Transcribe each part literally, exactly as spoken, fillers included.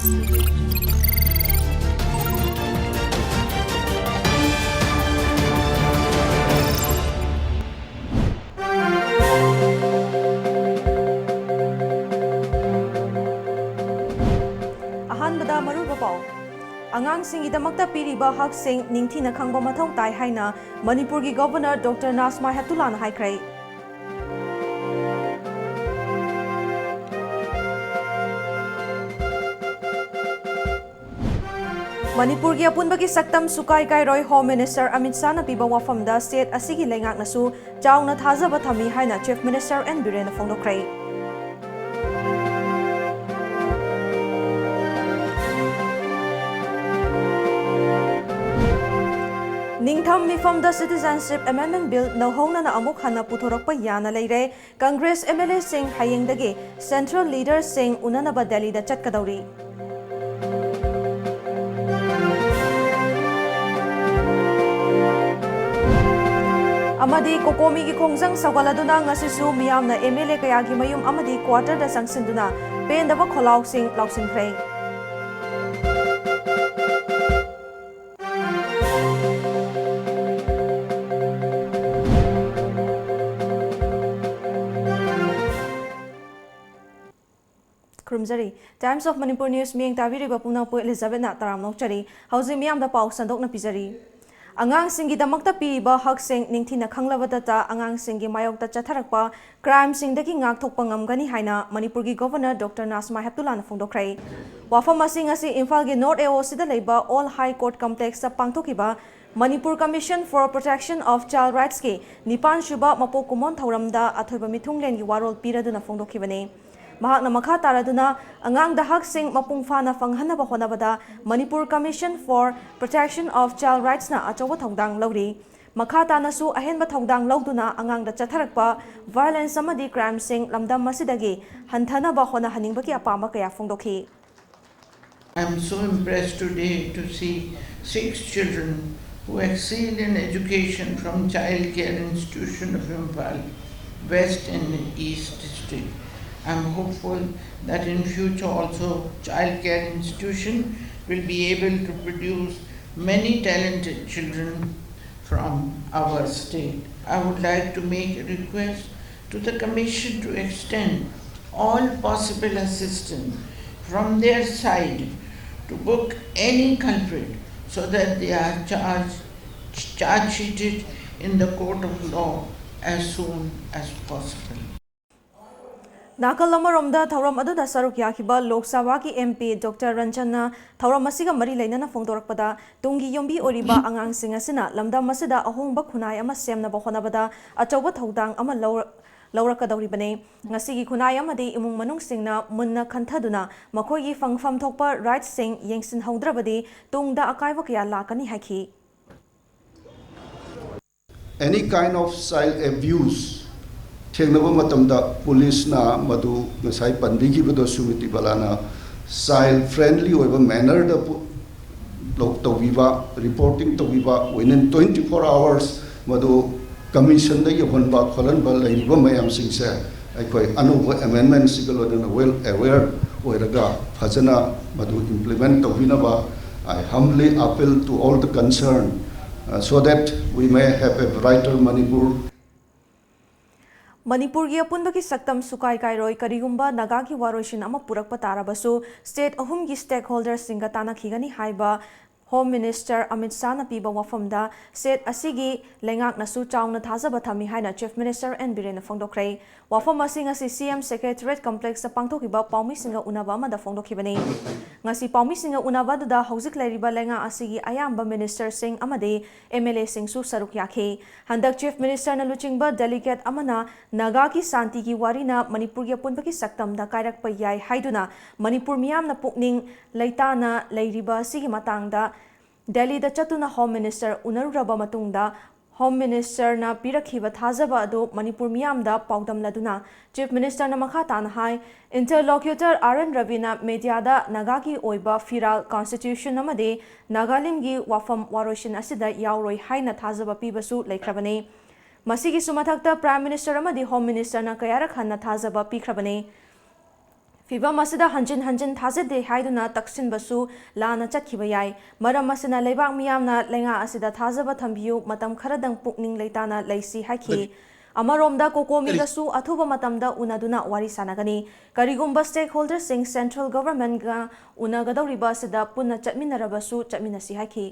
ꯑꯍꯥꯟꯕꯗ ꯃꯔꯨꯑꯣꯏꯕ ꯄꯥꯎ꯫ ꯑꯉꯥꯡꯁꯤꯡꯒꯤꯗꯃꯛꯇ ꯄꯤꯔꯤꯕ ꯍꯛꯁꯤꯡ ꯅꯤꯡꯊꯤꯅ ꯈꯪꯕ ꯃꯊꯧ ꯇꯥꯏ ꯍꯥꯏꯅ ꯃꯅꯤꯄꯨꯔꯒꯤ ꯒꯣꯚꯔꯅꯔ ꯗꯣꯛꯇꯔ ꯅꯥꯖꯃꯥ ꯍꯦꯞꯇꯨꯂꯥꯅ ꯍꯥꯏꯈ꯭ꯔꯦ꯫ ꯃꯅꯤꯄꯨꯔꯒꯤ ꯑꯄꯨꯟꯕꯒꯤ ꯁꯛꯇꯝ ꯁꯨꯀꯥꯏ ꯀꯥꯏꯔꯣꯏ꯫ ꯍꯣꯝ ꯃꯤꯅꯤꯁꯇꯔ ꯑꯃꯤꯠ ꯁꯥꯍꯅ ꯄꯤꯕ ꯋꯥꯐꯝꯗ ꯁ꯭ꯇꯦꯠ ꯑꯁꯤꯒꯤ ꯂꯩꯉꯥꯛꯅꯁꯨ ꯆꯥꯎꯅ ꯊꯥꯖꯕ ꯊꯝꯃꯤ ꯍꯥꯏꯅ ꯆꯤꯐ ꯃꯤꯅꯤꯁꯇꯔ ꯑꯦꯟ ꯕꯤꯔꯦꯟꯅ ꯐꯣꯡꯗꯣꯛꯈ꯭ꯔꯦ꯫ ꯅꯤꯡꯊꯝ ꯃꯤꯐꯝꯗ Citizenship Amendment Bill ꯅꯧꯍꯧꯅꯅ ꯑꯃꯨꯛ ꯍꯟꯅ ꯄꯨꯊꯣꯔꯛꯄ ꯌꯥꯅ ꯂꯩꯔꯦ꯫ ꯀꯪꯒ꯭ꯔꯦꯁ ꯑꯦꯝ ꯑꯦꯜ ꯑꯦꯁꯤꯡ ꯍꯌꯦꯡꯗꯒꯤ ꯁꯦꯟꯇ꯭ꯔꯦꯜ ꯂꯤꯗꯔꯁꯤꯡ ꯎꯅꯅꯕ ꯗꯦꯜꯂꯤꯗ ꯆꯠꯀꯗꯧꯔꯤ꯫ ꯑꯃꯗꯤ ꯀꯣꯀꯣꯃꯤꯒꯤ ꯈꯣꯡꯖꯪ ꯁꯧꯒꯠꯂꯗꯨꯅ ꯉꯁꯤꯁꯨ ꯃꯤꯌꯥꯝꯅ ꯑꯦꯝ ꯑꯦꯜ ꯑꯦ ꯀꯌꯥꯒꯤ ꯃꯌꯨꯝ ꯑꯃꯗꯤ ꯀ꯭ꯋꯥꯇꯔꯗ ꯆꯪꯁꯤꯟꯗꯨꯅ ꯄꯦꯟꯗꯕ ꯈꯣꯜꯂꯥꯎꯁꯤꯡ ꯂꯥꯎꯁꯤꯟꯈ꯭ꯔꯦ꯫ ꯈꯨꯔꯨꯝꯖꯔꯤ꯫ Times of Manipur News ꯃꯤꯠꯌꯦꯡ ꯇꯥꯕꯤꯔꯤꯕ ꯄꯨꯝꯅꯃꯛꯄꯨ ꯑꯦꯂꯤꯖꯥꯕꯦꯠꯅ ꯇꯔꯥꯝꯅ ꯑꯣꯛꯆꯔꯤ꯫ ꯍꯧꯖꯤꯛ ꯃꯤꯌꯥꯝꯗ ꯄꯥꯎ ꯁꯟꯗꯣꯛꯅ ꯄꯤꯖꯔꯤ꯫ ꯑꯉꯥꯡꯁꯤꯡꯒꯤꯗꯃꯛꯇ ꯄꯤꯔꯤꯕ ꯍꯛꯁꯤꯡ ꯅꯤꯡꯊꯤꯅ ꯈꯪꯂꯕꯗꯇ ꯑꯉꯥꯡꯁꯤꯡꯒꯤ ꯃꯥꯌꯣꯛꯇ ꯆꯠꯊꯔꯛꯄ ꯀ꯭ꯔꯥꯏꯝꯁꯤꯡꯗꯒꯤ ꯉꯥꯛꯊꯣꯛꯄ ꯉꯝꯒꯅꯤ ꯍꯥꯏꯅ ꯃꯅꯤꯄꯨꯔꯒꯤ ꯒꯣꯚꯔꯅꯔ ꯗꯣꯛꯇꯔ ꯅꯥꯖꯃꯥ ꯍꯦꯞꯇꯨꯂꯥꯅ ꯐꯣꯡꯗꯣꯛꯈ꯭ꯔꯦ꯫ ꯋꯥꯐꯝ ꯑꯁꯤ ꯉꯁꯤ ꯏꯝꯐꯥꯜꯒꯤ ꯅꯣꯔꯠ ꯑꯦ ꯑꯣ ꯁꯤꯗ ꯂꯩꯕ ꯑꯣꯜ ꯍꯥꯏ ꯀꯣꯔꯠ ꯀꯝꯄ꯭ꯂꯦꯛꯁꯇ ꯄꯥꯡꯊꯣꯛꯈꯤꯕ Manipur Commission for Protection of Child Rightsꯀꯤ ꯅꯤꯄꯥꯟ ꯁꯨꯕ ꯃꯄꯣꯛ ꯀꯨꯝꯑꯣꯟ ꯊꯧꯔꯝꯗ ꯑꯊꯣꯏꯕ ꯃꯤꯊꯨꯡꯂꯦꯟꯒꯤ ꯋꯥꯔꯣꯜ ꯄꯤꯔꯗꯨꯅ ꯐꯣꯡꯗꯣꯛꯈꯤꯕꯅꯤ꯫ ꯃꯍꯥꯛꯅ ꯃꯈꯥ ꯇꯥꯔꯗꯨꯅ ꯑꯉꯥꯡꯗ ꯍꯛꯁꯤꯡ ꯃꯄꯨꯡ ꯐꯥꯅ ꯐꯪꯍꯟꯅꯕ ꯍꯣꯠꯅꯕꯗ Manipur Commission for Protection of Child Rightsꯅ ꯑꯆꯧꯕ ꯊꯧꯗꯥꯡ ꯂꯧꯔꯤ꯫ ꯃꯈꯥ ꯇꯥꯅꯁꯨ ꯑꯍꯦꯟꯕ ꯊꯧꯗꯥꯡ ꯂꯧꯗꯨꯅ ꯑꯉꯥꯡꯗ ꯆꯠꯊꯔꯛꯄ violence ꯑꯃꯗꯤ crimeꯁꯤꯡ ꯂꯝꯗꯝ ꯑꯁꯤꯗꯒꯤ ꯍꯟꯊꯅꯕ ꯍꯣꯠꯅꯍꯟꯅꯤꯡꯕꯒꯤ ꯑꯄꯥꯝꯕ ꯀꯌꯥ ꯐꯣꯡꯗꯣꯛꯈꯤ꯫ I am so impressed today to see six children who excelled in education from Child Care Institution of Imphal West and East District. I'm hopeful that in future also childcare institution will be able to produce many talented children from our state. I would like to make a request to the commission to extend all possible assistance from their side to book any culprit so that they are charged, charge sheeted in the court of law as soon as possible. ꯅꯥꯀꯜ ꯑꯃꯔꯣꯝꯗ ꯊꯧꯔꯝ ꯑꯗꯨꯗ ꯁꯔꯨꯛ ꯌꯥꯈꯤꯕ ꯂꯣꯛ ꯁꯚꯥꯒꯤ MP Doctor Ranjan ꯅ ꯊꯧꯔꯝ ꯑꯁꯤꯒ ꯃꯔꯤ ꯂꯩꯅꯅ ꯐꯣꯡꯗꯣꯔꯛꯄꯗ, ꯇꯨꯡꯒꯤ ꯌꯨꯝꯕꯤ ꯑꯣꯏꯔꯤꯕ ꯑꯉꯥꯡꯁꯤꯡ ꯑꯁꯤꯅ ꯂꯝꯗꯝ ꯑꯁꯤꯗ ꯑꯍꯣꯡꯕ ꯈꯨꯟꯅꯥꯏ ꯑꯃ ꯁꯦꯝꯅꯕ ꯍꯣꯠꯅꯕꯗ ꯑꯆꯧꯕ ꯊꯧꯗꯥꯡ ꯑꯃ ꯂꯧꯔ-, ꯂꯧꯔꯛꯀꯗꯧꯔꯤꯕꯅꯤ꯫ ꯉꯁꯤꯒꯤ ꯈꯨꯟꯅꯥꯏ ꯑꯃꯗꯤ ꯏꯃꯨꯡ ꯃꯅꯨꯡꯁꯤꯡꯅ ꯃꯨꯟꯅ ꯈꯟꯊꯗꯨꯅ ꯃꯈꯣꯏꯒꯤ ꯐꯪꯐꯝ ꯊꯣꯛꯄ rights ꯁꯤꯡ ꯌꯦꯡꯁꯤꯟꯍꯧꯗ꯭ꯔꯕꯗꯤ ꯇꯨꯡꯗ ꯑꯀꯥꯏꯕ ꯀꯌꯥ ꯂꯥꯛꯀꯅꯤ ꯍꯥꯏꯈꯤ꯫ Any kind of child abuse ꯊꯦꯡꯅꯕ ꯃꯇꯝꯗ police ꯅ ꯃꯗꯨ ꯉꯁꯥꯏ ꯄꯟꯕꯤꯈꯤꯕꯗꯣ ꯁꯨꯃꯤꯇꯤ ꯕꯂꯥꯅ child friendly ꯑꯣꯏꯕ manner ꯗ ꯄꯨ-, ꯂꯧ-, ꯇꯧꯕꯤꯕ, reporting ꯇꯧꯕꯤꯕ, within twenty four hours ꯃꯗꯨ commission ꯗ ꯌꯧꯍꯟꯕ ꯈꯣꯠꯍꯟꯕ ꯂꯩꯔꯤꯕ ꯃꯌꯥꯝꯁꯤꯡꯁꯦ ꯑꯩꯈꯣꯏ ꯑꯅꯧꯕ amendment ꯁꯤꯒ ꯂꯣꯏꯅꯅ well aware ꯑꯣꯏꯔꯒ ꯐꯖꯅ ꯃꯗꯨ implement ꯇꯧꯕꯤꯅꯕ I humbly appeal to all the concerned, uh, so that we may have a brighter Manipur. ꯃꯅꯤꯄꯨꯔꯒꯤ ꯑꯄꯨꯟꯕꯒꯤ ꯁꯛꯇꯝ ꯁꯨꯀꯥꯏ ꯀꯥꯏꯔꯣꯏ, ꯀꯔꯤꯒꯨꯝꯕ ꯅꯥꯒꯥꯒꯤ ꯋꯥꯔꯣꯏꯁꯤꯟ ꯑꯃ ꯄꯨꯔꯛꯄ ꯇꯥꯔꯕꯁꯨ state ꯑꯍꯨꯝꯒꯤ stakeholder ꯁꯤꯡꯒ ꯇꯥꯟꯅꯈꯤꯒꯅꯤ ꯍꯥꯏꯕ Home Minister ꯑꯃꯤꯠ ꯁꯥꯍꯅ ꯄꯤꯕ ꯋꯥꯐꯝꯗ state ꯑꯁꯤꯒꯤ ꯂꯩꯉꯥꯛꯅꯁꯨ ꯆꯥꯎꯅ ꯊꯥꯖꯕ ꯊꯝꯃꯤ ꯍꯥꯏꯅ Chief Minister ꯑꯦꯟ ꯕꯤꯔꯦꯟꯅ ꯐꯣꯡꯗꯣꯛꯈ꯭ꯔꯦ꯫ ꯋꯥꯐꯝ ꯑꯁꯤ ꯉꯁꯤ C M Secretariat Complex ꯇ ꯄꯥꯡꯊꯣꯛꯈꯤꯕ ꯄꯥꯎꯃꯤꯁꯤꯡꯒ ꯎꯅꯕ ꯑꯃꯗ ꯐꯣꯡꯗꯣꯛꯈꯤꯕꯅꯤ꯫ ꯉꯁꯤ ꯄꯥꯎꯃꯤꯁꯤꯡꯒ ꯎꯅꯕ ꯑꯗꯨꯗ ꯍꯧꯖꯤꯛ ꯂꯩꯔꯤꯕ ꯂꯩꯉꯥꯛ ꯑꯁꯤꯒꯤ ꯑꯌꯥꯝꯕ minister ꯁꯤꯡ ꯑꯃꯗꯤ M L A ꯁꯤꯡꯁꯨ ꯁꯔꯨꯛ ꯌꯥꯈꯤ꯫ ꯍꯟꯗꯛ Chief Minister ꯅ ꯂꯨꯆꯤꯡꯕ delegate ꯑꯃꯅ ꯅꯥꯒꯥꯒꯤ ꯁꯥꯟꯇꯤꯒꯤ ꯋꯥꯔꯤꯅ ꯃꯅꯤꯄꯨꯔꯒꯤ ꯑꯄꯨꯟꯕꯒꯤ ꯁꯛꯇꯝꯗ ꯀꯥꯏꯔꯛꯄ ꯌꯥꯏ ꯍꯥꯏꯗꯨꯅ ꯃꯅꯤꯄꯨꯔ ꯃꯤꯌꯥꯝꯅ ꯄꯨꯛꯅꯤꯡ ꯂꯩꯇꯥꯅ ꯂꯩꯔꯤꯕ ꯑꯁꯤꯒꯤ ꯃꯇꯥꯡꯗ ꯗꯦꯜꯂꯤꯗ ꯆꯠꯇꯨꯅ Home Minister ꯎꯅꯔꯨꯔꯕ ꯃꯇꯨꯡꯗ Home Minister ꯅ ꯄꯤꯔꯛꯈꯤꯕ ꯊꯥꯖꯕ ꯑꯗꯨ ꯃꯅꯤꯄꯨꯔ ꯃꯤꯌꯥꯝꯗ ꯄꯥꯎꯗꯝꯂꯗꯨꯅ Chief Minister ꯅ ꯃꯈꯥ ꯇꯥꯅ ꯍꯥꯏ, Interlocutor R N ꯔꯕꯤꯅ media ꯗ ꯅꯥꯒꯥꯒꯤ ꯑꯣꯏꯕ ꯐꯤꯔꯥꯜ constitution ꯑꯃꯗꯤ ꯅꯥꯒꯥꯂꯤꯝꯒꯤ ꯋꯥꯐꯝ ꯋꯥꯔꯣꯏꯁꯤꯟ ꯑꯁꯤꯗ ꯌꯥꯎꯔꯣꯏ ꯍꯥꯏꯅ ꯊꯥꯖꯕ ꯄꯤꯕꯁꯨ ꯂꯩꯈ꯭ꯔꯕꯅꯤ꯫ ꯃꯁꯤꯒꯤꯁꯨ ꯃꯊꯛꯇ Prime Minister ꯑꯃꯗꯤ Home Minister ꯅ ꯀꯌꯥꯔꯛ ꯍꯟꯅ ꯊꯥꯖꯕ ꯄꯤꯈ꯭ꯔꯕꯅꯤ꯫ ꯐꯤꯚꯝ ꯑꯁꯤꯗ ꯍꯟꯖꯤꯟ ꯍꯟꯖꯤꯟ ꯊꯥꯖꯗꯦ ꯍꯥꯏꯗꯨꯅ ꯇꯛꯁꯤꯟꯕꯁꯨ ꯂꯥꯟꯅ ꯆꯠꯈꯤꯕ ꯌꯥꯏ꯫ ꯃꯔꯝ ꯑꯁꯤꯅ ꯂꯩꯕꯥꯛ ꯃꯤꯌꯥꯝꯅ ꯂꯩꯉꯥꯛ ꯑꯁꯤꯗ ꯊꯥꯖꯕ ꯊꯝꯕꯤꯌꯨ, ꯃꯇꯝ ꯈꯔꯗꯪ ꯄꯨꯛꯅꯤꯡ ꯂꯩꯇꯥꯅ ꯂꯩꯁꯤ ꯍꯥꯏꯈꯤ꯫ ꯑꯗꯒꯤ ꯑꯃꯔꯣꯝꯗ ꯀꯣꯀꯣꯃꯤꯒꯁꯨ ꯑꯊꯨꯕ ꯃꯇꯝꯗ ꯎꯅꯗꯨꯅ ꯋꯥꯔꯤ ꯁꯥꯟꯅꯒꯅꯤ꯫ ꯀꯔꯤꯒꯨꯝꯕ stakeholder ꯁꯤꯡ Central Government ꯒ ꯎꯅꯒꯗꯧꯔꯤꯕ ꯑꯁꯤꯗ ꯄꯨꯟꯅ ꯆꯠꯃꯤꯟꯅꯔꯕꯁꯨ ꯆꯠꯃꯤꯟꯅꯁꯤ ꯍꯥꯏꯈꯤ꯫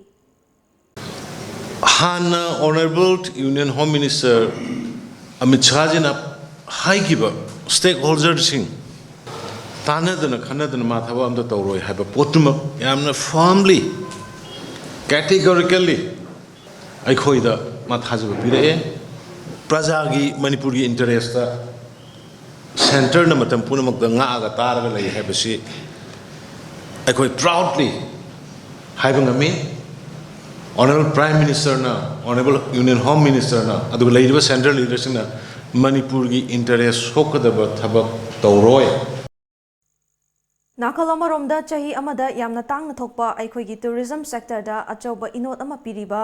ꯍꯥꯟꯅ Honourable Union Home Minister Amit ꯁꯥꯍꯖꯤꯅ ꯍꯥꯏꯈꯤꯕ stakeholder ꯁꯤꯡ ꯇꯥꯟꯅꯗꯅ ꯈꯟꯅꯗꯅ ꯃꯥ ꯊꯕꯛ ꯑꯝꯇ ꯇꯧꯔꯣꯏ ꯍꯥꯏꯕ ꯄꯣꯠꯇꯨꯃꯛ ꯌꯥꯝꯅ firmly, categorically ꯑꯩꯈꯣꯏꯗ ꯃꯥ ꯊꯥꯖꯕ ꯄꯤꯔꯛꯑꯦ꯫ ꯄ꯭ꯔꯖꯥꯒꯤ, ꯃꯅꯤꯄꯨꯔꯒꯤ interest ꯇ Centre ꯅ ꯃꯇꯝ ꯄꯨꯝꯅꯃꯛꯇ ꯉꯥꯛꯑꯒ ꯇꯥꯔꯒ ꯂꯩ ꯍꯥꯏꯕꯁꯤ ꯑꯩꯈꯣꯏ proudly ꯍꯥꯏꯕ ꯉꯝꯃꯤ꯫ Honourable Prime Minister ꯅ, Honourable Union Home Minister ꯅ, ꯑꯗꯨꯒ ꯂꯩꯔꯤꯕ central leader ꯁꯤꯡꯅ ꯃꯅꯤꯄꯨꯔꯒꯤ interest ꯁꯣꯛꯀꯗꯕ ꯊꯕꯛ ꯇꯧꯔꯣꯏ꯫ ꯅꯥꯀꯜ ꯑꯃꯔꯣꯝꯗ ꯆꯍꯤ ꯑꯃꯗ ꯌꯥꯝꯅ ꯇꯥꯡꯅ ꯊꯣꯛꯄ ꯑꯩꯈꯣꯏꯒꯤ tourism sector ꯗ ꯑꯆꯧꯕ ꯏꯅꯣꯠ ꯑꯃ ꯄꯤꯔꯤꯕ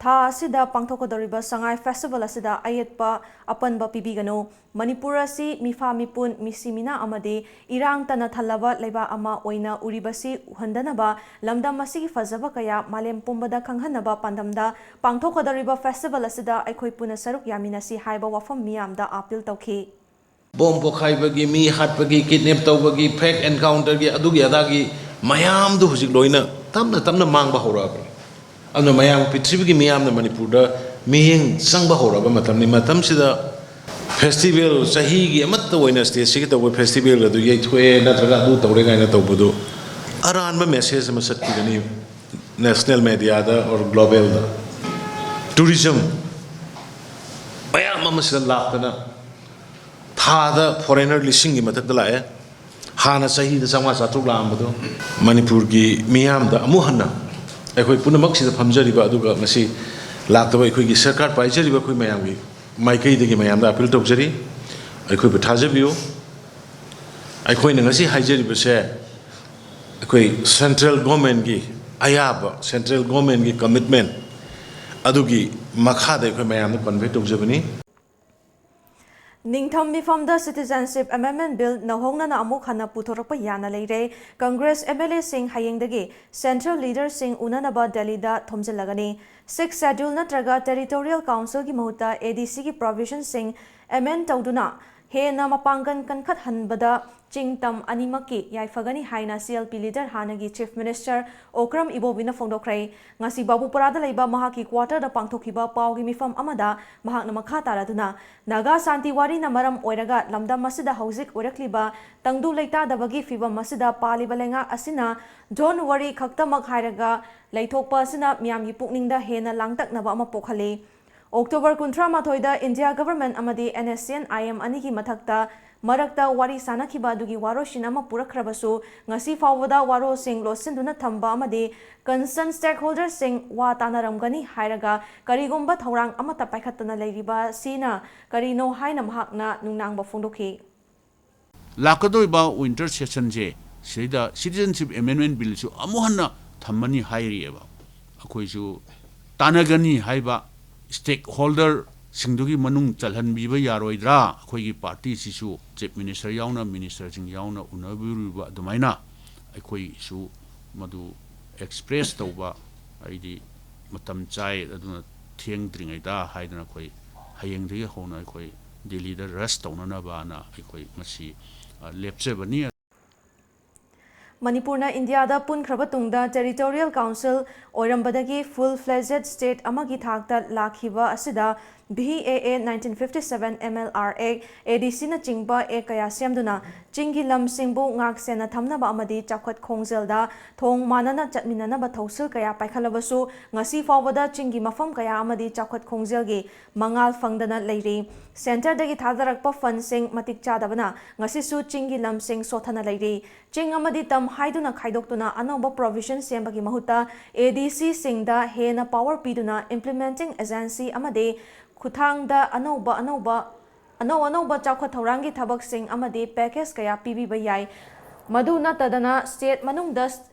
ꯊꯥ ꯑꯁꯤꯗ ꯄꯥꯡꯊꯣꯛꯀꯗꯧꯔꯤꯕ ꯁꯉꯥꯏ festival ꯑꯁꯤꯗ ꯑꯌꯦꯠꯄ ꯑꯄꯟꯕ ꯄꯤꯕꯤꯒꯅꯨ꯫ ꯃꯅꯤꯄꯨꯔ ꯑꯁꯤ ꯃꯤꯐꯥ ꯃꯤꯄꯨꯟ, ꯃꯤꯁꯤ ꯃꯤꯅꯥ ꯑꯃꯗꯤ ꯏꯔꯥꯡ ꯇꯅ ꯊꯜꯂꯕ ꯂꯩꯕꯥꯛ ꯑꯃ ꯑꯣꯏꯅ ꯎꯔꯤꯕꯁꯤ ꯎꯍꯟꯗꯅꯕ, ꯂꯝꯗꯝ ꯑꯁꯤꯒꯤ ꯐꯖꯕ ꯀꯌꯥ ꯃꯥꯂꯦꯝ ꯄꯨꯝꯕꯗ ꯈꯪꯍꯟꯅꯕ ꯄꯥꯟꯗꯝꯗ ꯄꯥꯡꯊꯣꯛꯀꯗꯧꯔꯤꯕ festival ꯑꯁꯤꯗ ꯑꯩꯈꯣꯏ ꯄꯨꯟꯅ ꯁꯔꯨꯛ ꯌꯥꯃꯤꯟꯅꯁꯤ ꯍꯥꯏꯕ ꯋꯥꯐꯝ ꯃꯤꯌꯥꯝꯗ appeal ꯇꯧꯈꯤ꯫ Bomb ꯄꯣꯈꯥꯏꯕꯒꯤ, ꯃꯤ ꯍꯥꯠꯄꯒꯤ, kidnap ꯇꯧꯕꯒꯤ, fake encounter ꯒꯤ, ꯑꯗꯨꯒꯤ ꯑꯗꯥꯒꯤ ꯃꯌꯥꯝꯗꯨ ꯍꯧꯖꯤꯛ ꯂꯣꯏꯅ ꯇꯞꯅ ꯇꯞꯅ ꯃꯥꯡꯕ ꯍꯧꯔꯛꯑꯕꯅꯤ꯫ ꯑꯗꯨꯅ ꯃꯌꯥꯝ, ꯄ꯭ꯔꯤꯊꯤꯕꯤꯒꯤ ꯃꯤꯌꯥꯝꯅ ꯃꯅꯤꯄꯨꯔꯗ ꯃꯤꯠꯌꯦꯡ ꯆꯪꯕ ꯍꯧꯔꯛꯑꯕ ꯃꯇꯝꯅꯤ꯫ ꯃꯇꯝꯁꯤꯗ festival, ꯆꯍꯤꯒꯤ ꯑꯃꯠꯇ ꯑꯣꯏꯅ state ꯁꯤꯒꯤ ꯇꯧꯕ festival ꯑꯗꯨ ꯌꯩꯊꯣꯛꯑꯦ ꯅꯠꯇ꯭ꯔꯒ ꯑꯗꯨ ꯇꯧꯔꯦ ꯀꯥꯏꯅ ꯇꯧꯕꯗꯨ ꯑꯔꯥꯟꯕ message ꯑꯃ ꯆꯠꯈꯤꯒꯅꯤ national media the or global the. Tourism ꯃꯌꯥꯝ ꯑꯃ ꯁꯤꯗ ꯂꯥꯛꯇꯅ ꯊꯥꯗ foreigner ꯂꯤꯁꯤꯡꯒꯤ ꯃꯊꯛꯇ ꯂꯥꯛꯑꯦ꯫ ꯍꯥꯟꯅ ꯆꯍꯤꯗ ꯆꯥꯝꯃꯉꯥ ꯆꯥꯇ꯭ꯔꯨꯛ ꯂꯥꯛꯑꯝꯕꯗꯣ꯫ ꯃꯅꯤꯄꯨꯔꯒꯤ ꯃꯤꯌꯥꯝꯗ ꯑꯃꯨꯛ ꯍꯟꯅ ꯑꯩꯈꯣꯏ ꯄꯨꯝꯅꯃꯛ ꯁꯤꯗ ꯐꯝꯖꯔꯤꯕ, ꯑꯗꯨꯒ ꯉꯁꯤ ꯂꯥꯛꯇꯕ ꯑꯩꯈꯣꯏꯒꯤ ꯁꯔꯀꯥꯔ ꯄꯥꯏꯖꯔꯤꯕ ꯑꯩꯈꯣꯏ ꯃꯌꯥꯝꯒꯤ ꯃꯥꯏꯀꯩꯗꯒꯤ ꯃꯌꯥꯝꯗ appeal ꯇꯧꯖꯔꯤ, ꯑꯩꯈꯣꯏꯕꯨ ꯊꯥꯖꯕꯤꯌꯨ꯫ ꯑꯩꯈꯣꯏꯅ ꯉꯁꯤ ꯍꯥꯏꯖꯔꯤꯕꯁꯦ ꯑꯩꯈꯣꯏ central government ꯀꯤ ꯑꯌꯥꯕ, central government ꯀꯤ commitment, ꯑꯗꯨꯒꯤ ꯃꯈꯥꯗ ꯑꯩꯈꯣꯏ ꯃꯌꯥꯝꯗ ꯀꯟꯚꯦ ꯇꯧꯖꯕꯅꯤ꯫ ꯅꯤꯡꯊꯝ ꯃꯤꯐꯝꯗ Citizenship Amendment Bill ꯅꯧꯍꯧꯅꯅ ꯑꯃꯨꯛ ꯍꯟꯅ ꯄꯨꯊꯣꯔꯛꯄ ꯌꯥꯅ ꯂꯩꯔꯦ꯫ Congress MLAꯁꯤꯡ ꯍꯌꯦꯡꯗꯒꯤ Central Leaderꯁꯤꯡ ꯎꯅꯅꯕ ꯗꯦꯜꯂꯤꯗ ꯊꯣꯝꯖꯤꯜꯂꯒꯅꯤ꯫ Sixth Schedule ꯅꯠꯇ꯭ꯔꯒ Territorial Councilꯒꯤ ꯃꯍꯨꯠꯇ ADCꯒꯤ provisionꯁꯤꯡ amend ꯇꯧꯗꯨꯅ ꯍꯦꯟꯅ ꯃꯄꯥꯡꯒꯜ ꯀꯟꯈꯠꯍꯟꯕꯗ ꯆꯤꯡ ꯇꯝ ꯑꯅꯤꯃꯛꯀꯤ ꯌꯥꯏꯐꯒꯅꯤ ꯍꯥꯏꯅ CLP leader ꯍꯥꯟꯅꯒꯤ Chief Minister ꯑꯣꯀ꯭ꯔꯝ ꯏꯕꯣꯕꯤꯅ ꯐꯣꯡꯗꯣꯛꯈ꯭ꯔꯦ꯫ ꯉꯁꯤ ꯕꯥꯕꯨꯄꯨꯔꯥꯗ ꯂꯩꯕ ꯃꯍꯥꯛꯀꯤ quarterꯗ ꯄꯥꯡꯊꯣꯛꯈꯤꯕ ꯄꯥꯎꯒꯤ ꯃꯤꯐꯝ ꯑꯃꯗ ꯃꯍꯥꯛꯅ ꯃꯈꯥ ꯇꯥꯔꯗꯨꯅ, ꯅꯥꯒꯥ ꯁꯥꯟꯇꯤ ꯋꯥꯔꯤꯅ ꯃꯔꯝ ꯑꯣꯏꯔꯒ ꯂꯝꯗꯝ ꯑꯁꯤꯗ ꯍꯧꯖꯤꯛ ꯑꯣꯏꯔꯛꯂꯤꯕ ꯇꯪꯗꯨ ꯂꯩꯇꯥꯗꯕꯒꯤ ꯐꯤꯚꯝ ꯑꯁꯤꯗ ꯄꯥꯜꯂꯤꯕ ꯂꯩꯉꯥꯛ ꯑꯁꯤꯅ ꯗꯣꯟ ꯋꯥꯔꯤ ꯈꯛꯇꯃꯛ ꯍꯥꯏꯔꯒ ꯂꯩꯊꯣꯛꯄ ꯑꯁꯤꯅ ꯃꯤꯌꯥꯝꯒꯤ ꯄꯨꯛꯅꯤꯡꯗ ꯍꯦꯟꯅ ꯂꯥꯡꯇꯛꯅꯕ ꯑꯃ ꯄꯣꯛꯍꯜꯂꯤ꯫ October ꯀꯨꯟꯊ꯭ꯔꯥ ꯃꯥꯊꯣꯏꯗ India Government ꯑꯃꯗꯤ NSCN-IM ꯑꯅꯤꯒꯤ ꯃꯊꯛꯇ ꯃꯔꯛꯇ ꯋꯥꯔꯤ ꯁꯥꯅꯈꯤꯕ ꯑꯗꯨꯒꯤ ꯋꯥꯔꯣꯏꯁꯤꯟ ꯑꯃ ꯄꯨꯔꯛꯈ꯭ꯔꯕꯁꯨ, ꯉꯁꯤ ꯐꯥꯎꯕꯗ ꯋꯥꯔꯣꯜꯁꯤꯡ ꯂꯣꯠꯁꯤꯟꯗꯨꯅ ꯊꯝꯕ ꯑꯃꯗꯤ concerned stakeholderꯁꯤꯡ ꯋꯥ ꯇꯥꯅꯔꯝꯒꯅꯤ ꯍꯥꯏꯔꯒ ꯀꯔꯤꯒꯨꯝꯕ ꯊꯧꯔꯥꯡ ꯑꯃꯠꯇ ꯄꯥꯏꯈꯠꯇꯅ ꯂꯩꯔꯤꯕ ꯑꯁꯤꯅ ꯀꯔꯤꯅꯣ ꯍꯥꯏꯅ ꯃꯍꯥꯛꯅ ꯅꯨꯡꯅꯥꯡꯕ ꯐꯣꯡꯗꯣꯛꯈꯤ꯫ ꯂꯥꯛꯀꯗꯧꯔꯤꯕ winter sessionꯁꯦ ꯁꯤꯗꯩꯗ Citizenship Amendment Billꯁꯨ ꯑꯃꯨꯛ ꯍꯟꯅ ꯊꯝꯃꯅꯤ ꯍꯥꯏꯔꯤꯑꯕ꯫ ꯑꯩꯈꯣꯏꯁꯨ ꯇꯥꯟꯅꯒꯅꯤ ꯍꯥꯏꯕ stakeholderꯁꯤꯡꯗꯨꯒꯤ ꯃꯅꯨꯡ ꯆꯜꯍꯟꯕꯤꯕ ꯌꯥꯔꯣꯏꯗ꯭ꯔꯥ? ꯑꯩꯈꯣꯏꯒꯤ partyꯁꯤꯁꯨ Chief Minister ꯌꯥꯎꯅ, ministerꯁꯤꯡ ꯌꯥꯎꯅ ꯎꯅꯕꯤꯔꯨꯕ ꯑꯗꯨꯃꯥꯏꯅ ꯑꯩꯈꯣꯏꯁꯨ ꯃꯗꯨ express ꯇꯧꯕ ꯑꯩꯗꯤ ꯃꯇꯝ ꯆꯥꯏ, ꯑꯗꯨꯅ ꯊꯦꯡꯗ꯭ꯔꯤꯉꯩꯗ ꯍꯥꯏꯗꯅ ꯑꯩꯈꯣꯏ ꯍꯌꯦꯡꯗꯒꯤ ꯍꯧꯅ ꯑꯩꯈꯣꯏ ꯗꯤꯜꯂꯤꯗ rush ꯇꯧꯅꯅꯕꯅ ꯑꯩꯈꯣꯏ ꯃꯁꯤ, ꯑ, ꯂꯦꯞꯆꯕꯅꯤ꯫ ꯃꯅꯤꯄꯨꯔꯅ ꯏꯟꯗꯤꯌꯥꯗ ꯄꯨꯟꯈ꯭ꯔꯕ ꯇꯨꯡꯗ Territorial Council ꯑꯣꯏꯔꯝꯕꯗꯒꯤ full fledged state ꯑꯃꯒꯤ ꯊꯥꯛꯇ ꯂꯥꯛꯈꯤꯕ ꯑꯁꯤꯗ VAA nineteen fifty seven, MLR Act, ADCꯅꯆꯤꯡꯕ act ꯀꯌꯥ ꯁꯦꯝꯗꯨꯅ ꯆꯤꯡꯒꯤ ꯂꯝꯁꯤꯡꯕꯨ ꯉꯥꯛ ꯁꯦꯟꯅ ꯊꯝꯅꯕ ꯑꯃꯗꯤ ꯆꯥꯎꯈꯠ ꯈꯣꯡꯖꯦꯜꯗ ꯊꯣꯡ ꯃꯥꯟꯅꯅ ꯆꯠꯃꯤꯟꯅꯅꯕ ꯊꯧꯁꯤꯜ ꯀꯌꯥ ꯄꯥꯏꯈꯠꯂꯕꯁꯨ, ꯉꯁꯤ ꯐꯥꯎꯕꯗ ꯆꯤꯡꯒꯤ ꯃꯐꯝ ꯀꯌꯥ ꯑꯃꯗꯤ ꯆꯥꯎꯈꯠ ꯈꯣꯡꯖꯦꯜꯒꯤ ꯃꯉꯥꯜ ꯐꯪꯗꯅ ꯂꯩꯔꯤ꯫ Centreꯗꯒꯤ ꯊꯥꯗꯔꯛꯄ fundꯁꯤꯡ ꯃꯇꯤꯛ ꯆꯥꯗꯕꯅ ꯉꯁꯤꯁꯨ ꯆꯤꯡꯒꯤ ꯂꯝꯁꯤꯡ ꯁꯣꯠꯊꯅ ꯂꯩꯔꯤ꯫ ꯆꯤꯡ ꯑꯃꯗꯤ ꯇꯝ ꯍꯥꯏꯗꯨꯅ ꯈꯥꯏꯗꯣꯛꯇꯨꯅ ꯑꯅꯧꯕ provision ꯁꯦꯝꯕꯒꯤ ꯃꯍꯨꯠꯇ ADCꯁꯤꯡꯗ ꯍꯦꯟꯅ power ꯄꯤꯗꯨꯅ implementing agency ꯑꯃꯗꯤ ꯈꯨꯠꯊꯥꯡꯗ ꯑꯅꯧꯕ ꯑꯅꯧꯕ, ꯑꯅꯧ ꯑꯅꯧꯕ ꯆꯥꯎꯈꯠ ꯊꯧꯔꯥꯡꯒꯤ ꯊꯕꯛꯁꯤꯡ ꯑꯃꯗꯤ package ꯀꯌꯥ ꯄꯤꯕꯤꯕ ꯌꯥꯏ꯫ ꯃꯗꯨ ꯅꯠꯇꯗꯅ state ꯃꯅꯨꯡꯗ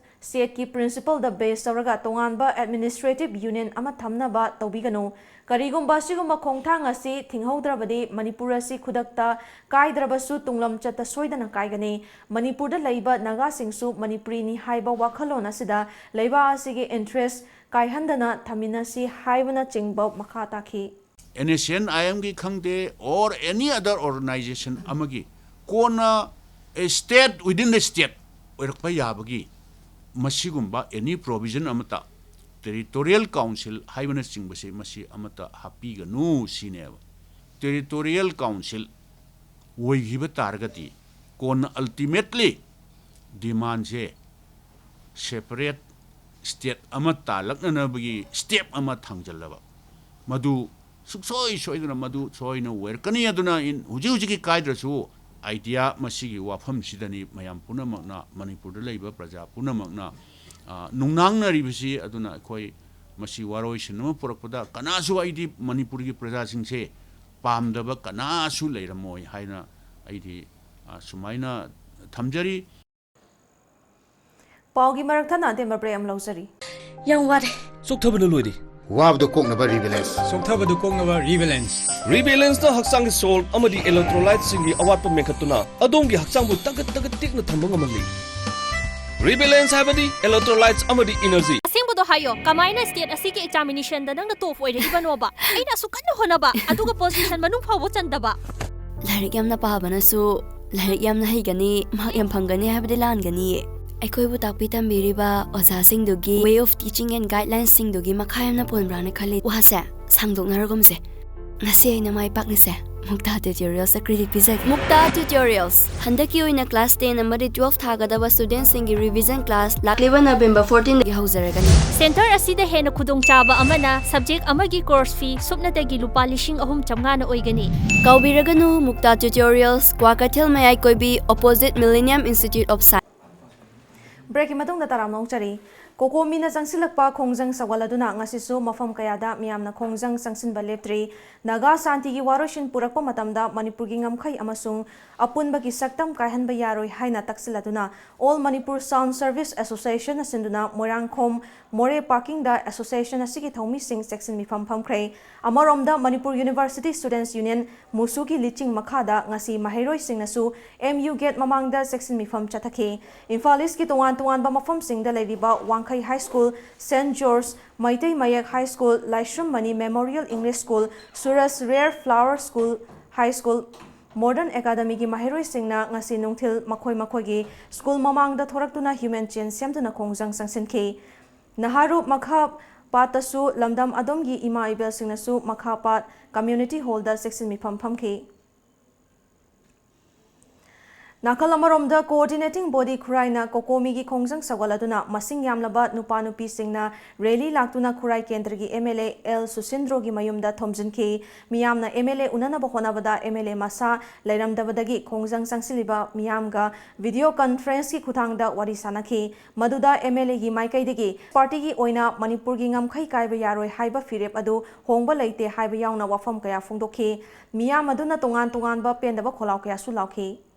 ꯁ꯭ꯇꯦꯠꯀꯤ ꯄ꯭ꯔꯤꯟꯁꯤꯄꯜꯗ ꯕꯦꯁ ꯇꯧꯔꯒ ꯇꯣꯉꯥꯟꯕ ꯑꯦꯗꯃꯤꯅꯤꯁꯇ꯭ꯔꯦꯇꯤꯚ ꯌꯨꯅꯤꯌꯟ ꯑꯃ ꯊꯝꯅꯕ ꯇꯧꯕꯤꯒꯅꯨ꯫ ꯀꯔꯤꯒꯨꯝꯕ ꯑꯁꯤꯒꯨꯝꯕ ꯈꯣꯡꯊꯥꯡ ꯑꯁꯤ ꯊꯤꯡꯍꯧꯗ꯭ꯔꯕꯗꯤ ꯃꯅꯤꯄꯨꯔ ꯑꯁꯤ ꯈꯨꯗꯛꯇ ꯀꯥꯏꯗ꯭ꯔꯕꯁꯨ ꯇꯨꯡꯂꯝ ꯆꯠꯇ ꯁꯣꯏꯗꯅ ꯀꯥꯏꯒꯅꯤ꯫ ꯃꯅꯤꯄꯨꯔꯗ ꯂꯩꯕ ꯅꯥꯒꯥꯁꯤꯡꯁꯨ ꯃꯅꯤꯄꯨꯔꯤꯅꯤ ꯍꯥꯏꯕ ꯋꯥꯈꯜꯂꯣꯟ ꯑꯁꯤꯗ ꯂꯩꯕꯥꯛ ꯑꯁꯤꯒꯤ ꯏꯟꯇꯔꯦꯁ ꯀꯥꯏꯍꯟꯗꯅ ꯊꯝꯃꯤꯟꯅꯁꯤ ꯍꯥꯏꯕꯅꯆꯤꯡꯕ ꯃꯈꯥ ꯇꯥꯈꯤ꯫ ꯑꯦꯟ ꯑꯦꯁ ꯑꯦꯟ ꯑꯥꯏ ꯑꯦꯝꯒꯤ ꯈꯪꯗꯦ, or any other organization ꯑꯃꯒꯤ ꯀꯣꯟꯅ state within the state ꯑꯣꯏꯔꯛꯄ ꯌꯥꯕꯒꯤ ꯃꯁꯤꯒꯨꯝꯕ any provision ꯑꯃꯠꯇ, territorial council ꯍꯥꯏꯕꯅꯆꯤꯡꯕꯁꯦ ꯃꯁꯤ ꯑꯃꯠꯇ ꯍꯥꯞꯄꯤꯒꯅꯨ ꯁꯤꯅꯦꯕ꯫ Territorial council ꯑꯣꯏꯈꯤꯕ ꯇꯥꯔꯒꯗꯤ ꯀꯣꯟꯅ ultimately demandꯁꯦ separate state ꯑꯃ ꯇꯥꯜꯂꯛꯅꯅꯕꯒꯤ step ꯑꯃ ꯊꯥꯡꯖꯜꯂꯕ, ꯃꯗꯨ ꯁꯨꯡꯁꯣꯏ ꯁꯣꯏꯗꯅ ꯃꯗꯨ ꯁꯣꯏꯅ ꯑꯣꯏꯔꯛꯀꯅꯤ꯫ ꯑꯗꯨꯅ in-, ꯍꯧꯖꯤꯛ ꯍꯧꯖꯤꯛꯀꯤ ꯀꯥꯏꯗ꯭ꯔꯁꯨ idea ꯃꯁꯤꯒꯤ ꯋꯥꯐꯝꯁꯤꯗꯅꯤ ꯃꯌꯥꯝ ꯄꯨꯝꯅꯃꯛꯅ, ꯃꯅꯤꯄꯨꯔꯗ ꯂꯩꯕ ꯄ꯭ꯔꯖꯥ ꯄꯨꯝꯅꯃꯛꯅ, ꯑ, ꯅꯨꯡꯅꯥꯡꯅꯔꯤꯕꯁꯤ꯫ ꯑꯗꯨꯅ ꯑꯩꯈꯣꯏ ꯃꯁꯤ ꯋꯥꯔꯣꯏꯁꯤꯟ ꯑꯃ ꯄꯨꯔꯛꯄꯗ ꯀꯅꯥꯁꯨ, ꯑꯩꯗꯤ ꯃꯅꯤꯄꯨꯔꯒꯤ ꯄ꯭ꯔꯖꯥꯁꯤꯡꯁꯦ ꯄꯥꯝꯗꯕ ꯀꯅꯥꯁꯨ ꯂꯩꯔꯝꯃꯣꯏ ꯍꯥꯏꯅ ꯑꯩꯗꯤ, ꯑ, ꯁꯨꯃꯥꯏꯅ ꯊꯝꯖꯔꯤ꯫ ꯄꯥꯎꯒꯤ ꯃꯔꯛ ꯊꯠꯅ ꯑꯇꯦꯟꯕ ꯕ꯭ꯔꯦꯛ ꯑꯃ ꯂꯧꯖꯔꯤ꯫ ꯌꯥꯝ ꯋꯥꯔꯦ꯫ ꯆꯣꯛꯊꯕꯅ ꯂꯣꯏꯔꯦ꯫ ꯋꯥꯕꯗ ꯀꯣꯛꯅꯕ ꯔꯤꯕꯦꯂꯦꯟꯁ꯫ ꯆꯣꯛꯊꯕꯗꯨ ꯀꯣꯛꯅꯕ ꯔꯤꯕꯦꯂꯦꯟꯁ꯫ ꯔꯤꯕꯦꯂꯦꯟꯁꯅ ꯍꯛꯆꯥꯡꯒꯤ ꯁꯣꯜ ꯑꯃꯗꯤ ꯏꯂꯦꯛꯇ꯭ꯔꯣꯂꯥꯏꯠꯁꯤꯡꯒꯤ ꯑꯋꯥꯠꯄ ꯃꯦꯟꯈꯠꯇꯨꯅ ꯑꯗꯣꯝꯒꯤ ꯍꯛꯆꯥꯡꯕꯨ ꯇꯒꯠ ꯇꯒꯠ ꯇꯦꯛꯅ ꯊꯝꯕ ꯉꯝꯍꯜꯂꯤ꯫ ꯔꯤꯕꯦꯂꯦꯟꯁ ꯍꯥꯏꯕꯗꯤ ꯏꯂꯦꯛꯇ꯭ꯔꯣꯂꯥꯏꯠꯁ ꯑꯃꯗꯤ ꯏꯅꯔꯖꯤ꯫ ꯑꯁꯦꯡꯕꯗꯣ ꯍꯥꯏꯌꯣ, ꯀꯃꯥꯏꯅ ꯁ꯭ꯇꯦꯠ ꯑꯁꯤꯒꯤ ꯑꯦꯛꯖꯥꯃꯤꯅꯦꯁꯟꯗ ꯅꯪꯅ ꯇꯣꯞ ꯑꯣꯏꯔꯛꯏꯕꯅꯣꯕ? ꯑꯩꯅ ꯑꯁꯨꯛ ꯀꯟꯅ ꯍꯣꯠꯅꯕ, ꯑꯗꯨꯒ ꯄꯣꯖꯤꯁꯟ ꯃꯅꯨꯡ ꯐꯥꯎꯕ ꯆꯟꯗꯕ꯫ ꯂꯥꯏꯔꯤꯛ ꯌꯥꯝꯅ ꯄꯥꯕꯅꯁꯨ ꯂꯥꯏꯔꯤꯛ ꯌꯥꯝꯅ ꯍꯩꯒꯅꯤ, ꯃꯍꯥꯛ ꯌꯥꯝ ꯐꯪꯒꯅꯤ ꯍꯥꯏꯕꯗꯤ ꯂꯥꯟꯒꯅꯤꯌꯦ꯫ ꯑꯩꯈꯣꯏꯕꯨ ꯇꯥꯛꯄꯤ ꯇꯝꯕꯤꯔꯤꯕ ꯑꯣꯖꯥꯁꯤꯡꯗꯨꯒꯤ way of teaching and guidelinesꯁꯤꯡꯗꯨꯒꯤ ꯃꯈꯥ ꯌꯥꯝꯅ ꯄꯣꯟꯕ꯭ꯔꯥꯅ ꯈꯜꯂꯤ꯫ ꯋꯥꯁꯦ ꯁꯥꯡꯗꯣꯛꯅꯔꯒꯨꯝꯁꯦ꯫ ꯉꯁꯤ ꯑꯩꯅ ꯃꯥꯏ ꯄꯥꯛꯂꯤꯁꯦ ꯃꯨꯛꯇꯥ Tutorialsꯇ credit ꯄꯤꯖꯒꯦ꯫ ꯃꯨꯛꯇꯥ Tutorials, ꯍꯟꯗꯛꯀꯤ ꯑꯣꯏꯅ class ten ꯑꯃꯗꯤ twelve ꯊꯥꯒꯗꯕ studentꯁꯤꯡꯒꯤ revision class ꯂꯥꯛꯂꯤꯕ November fourteenꯗꯒꯤ ꯍꯧꯖꯔꯒꯅꯤ꯫ ꯁꯦꯟꯇꯔ ꯑꯁꯤꯗ ꯍꯦꯟꯅ ꯈꯨꯗꯣꯡꯆꯥꯕ ꯑꯃꯅ subject ꯑꯃꯒꯤ course fee ꯁꯨꯞꯅꯇꯒꯤ ꯂꯨꯄꯥ ꯂꯤꯁꯤꯡ ꯑꯍꯨꯝ ꯆꯥꯝꯃꯉꯥꯅ ꯑꯣꯏꯒꯅꯤ꯫ ꯀꯥꯎꯕꯤꯔꯒꯅꯨ, ꯃꯨꯛꯇꯥ Tutorials, ꯀ꯭ꯋꯥꯀꯩꯊꯦꯜ ꯃꯌꯥꯏ ꯀꯣꯏꯕꯤ, opposite Millennium Institute of Science꯫ ꯕ꯭ꯔꯦꯛꯀꯤ ꯃꯇꯨꯡꯗ ꯇꯔꯥꯝꯅ ꯑꯣꯛꯆꯔꯤ꯫ ꯀꯣꯀꯣꯃꯤꯅ ꯆꯪꯁꯤꯜꯂꯛꯄ ꯈꯣꯡꯖꯪ ꯁꯧꯒꯠꯂꯗꯨꯅ ꯉꯁꯤꯁꯨ ꯃꯐꯝ ꯀꯌꯥꯗ ꯃꯤꯌꯥꯝꯅ ꯈꯣꯡꯖꯪ ꯆꯪꯁꯤꯟꯕ ꯂꯦꯞꯇ꯭ꯔꯤ꯫ ꯅꯥꯒꯥ ꯁꯥꯟꯇꯤꯒꯤ ꯋꯥꯔꯣꯏꯁꯤꯟ ꯄꯨꯔꯛꯄ ꯃꯇꯝꯗ ꯃꯅꯤꯄꯨꯔꯒꯤ ꯉꯝꯈꯩ ꯑꯃꯁꯨꯡ ꯑꯄꯨꯟꯕꯒꯤ ꯁꯛꯇꯝ ꯀꯥꯏꯍꯟꯕ ꯌꯥꯔꯣꯏ ꯍꯥꯏꯅ ꯇꯛꯁꯤꯜꯂꯗꯨꯅ All Manipur Sound Service Association ꯅ ꯁꯤꯟꯗꯨꯅ ꯃꯣꯏꯔꯥꯡꯈꯣꯝ ꯃꯣꯔꯦ ꯄꯥꯔꯀꯤꯡꯗ association ꯑꯁꯤꯒꯤ ꯊꯧꯃꯤꯁꯤꯡ ꯆꯦꯛꯁꯤꯟ ꯃꯤꯐꯝ ꯐꯝꯈ꯭ꯔꯦ꯫ ꯑꯃꯔꯣꯝꯗ ꯃꯅꯤꯄꯨꯔ University Students Union ꯃꯨꯁꯨꯒꯤ ꯂꯤꯆꯤꯡ ꯃꯈꯥꯗ ꯉꯁꯤ ꯃꯍꯩꯔꯣꯏꯁꯤꯡꯅꯁꯨ M U gate ꯃꯃꯥꯡꯗ ꯆꯦꯛꯁꯤꯟ ꯃꯤꯐꯝ ꯆꯠꯊꯈꯤ꯫ ꯏꯝꯐꯥꯜ ꯏꯁꯀꯤ ꯇꯣꯉꯥꯟ ꯇꯣꯉꯥꯟꯕ ꯃꯐꯝꯁꯤꯡꯗ ꯂꯩꯔꯤꯕ ꯋꯥꯡꯈꯩ High School, Saint George Meitei ꯃꯌꯦꯛ High School, ꯂꯥꯏꯁ꯭ꯔꯝ money Memorial English School, Suraj Rare Flower School, High School, Modern Academy ꯒꯤ ꯃꯍꯩꯔꯣꯏꯁꯤꯡꯅ ꯉꯁꯤ ꯅꯨꯡꯊꯤꯜ ꯃꯈꯣꯏ ꯃꯈꯣꯏꯒꯤ school ꯃꯃꯥꯡꯗ ꯊꯣꯔꯛꯇꯨꯅ human chain ꯁꯦꯝꯗꯨꯅ ꯈꯣꯡꯖꯪ ꯆꯪꯁꯤꯟꯈꯤ꯫ ꯅꯍꯥꯔꯨ ꯃꯈꯥ ꯄꯥꯠꯇꯁꯨ ꯂꯝꯗꯝ ꯑꯗꯣꯝꯒꯤ ꯏꯃꯥ ꯏꯕꯦꯜꯁꯤꯡꯅꯁꯨ ꯃꯈꯥ ꯄꯥꯠ Community Hall ꯗ ꯆꯦꯛꯁꯤꯟ ꯃꯤꯐꯝ ꯐꯝꯈꯤ꯫ ꯅꯥꯀꯜ ꯑꯃꯔꯣꯝꯗ, Coordinating Body ꯈꯨꯔꯥꯏꯅ ꯀꯣꯀꯣꯃꯤꯒꯤ ꯈꯣꯡꯖꯪ ꯁꯧꯒꯠꯂꯗꯨꯅ ꯃꯁꯤꯡ ꯌꯥꯝꯂꯕ ꯅꯨꯄꯥ ꯅꯨꯄꯤꯁꯤꯡꯅ rally ꯂꯥꯛꯇꯨꯅ ꯈꯨꯔꯥꯏ ꯀꯦꯟꯗ꯭ꯔꯒꯤ M L A L ꯁꯨꯁꯤꯟꯗ꯭ꯔꯣꯒꯤ ꯃꯌꯨꯝꯗ ꯊꯣꯝꯖꯤꯟꯈꯤ꯫ ꯃꯤꯌꯥꯝꯅ M L A ꯎꯅꯅꯕ ꯍꯣꯠꯅꯕꯗ M L A ꯃꯁꯥ ꯂꯩꯔꯝꯗꯕꯗꯒꯤ ꯈꯣꯡꯖꯪ ꯆꯪꯁꯤꯜꯂꯤꯕ ꯃꯤꯌꯥꯝꯒ video conference ꯀꯤ ꯈꯨꯠꯊꯥꯡꯗ ꯋꯥꯔꯤ ꯁꯥꯅꯈꯤ꯫ ꯃꯗꯨꯗ M L A ꯒꯤ ꯃꯥꯏꯀꯩꯗꯒꯤ party ꯒꯤ ꯑꯣꯏꯅ ꯃꯅꯤꯄꯨꯔꯒꯤ ꯉꯝꯈꯩ ꯀꯥꯏꯕ ꯌꯥꯔꯣꯏ ꯍꯥꯏꯕ ꯐꯤꯔꯦꯞ ꯑꯗꯨ ꯍꯣꯡꯕ ꯂꯩꯇꯦ ꯍꯥꯏꯕ ꯌꯥꯎꯅ ꯋꯥꯐꯝ ꯀꯌꯥ ꯐꯣꯡꯗꯣꯛꯈꯤ꯫ ꯃꯤꯌꯥꯝ ꯑꯗꯨꯅ ꯇꯣꯉꯥꯟ ꯇꯣꯉꯥꯟꯕ ꯄꯦꯟꯗꯕ ꯈꯣꯜꯂꯥꯎ ꯀꯌꯥꯁꯨ ꯂꯥꯎꯈꯤ꯫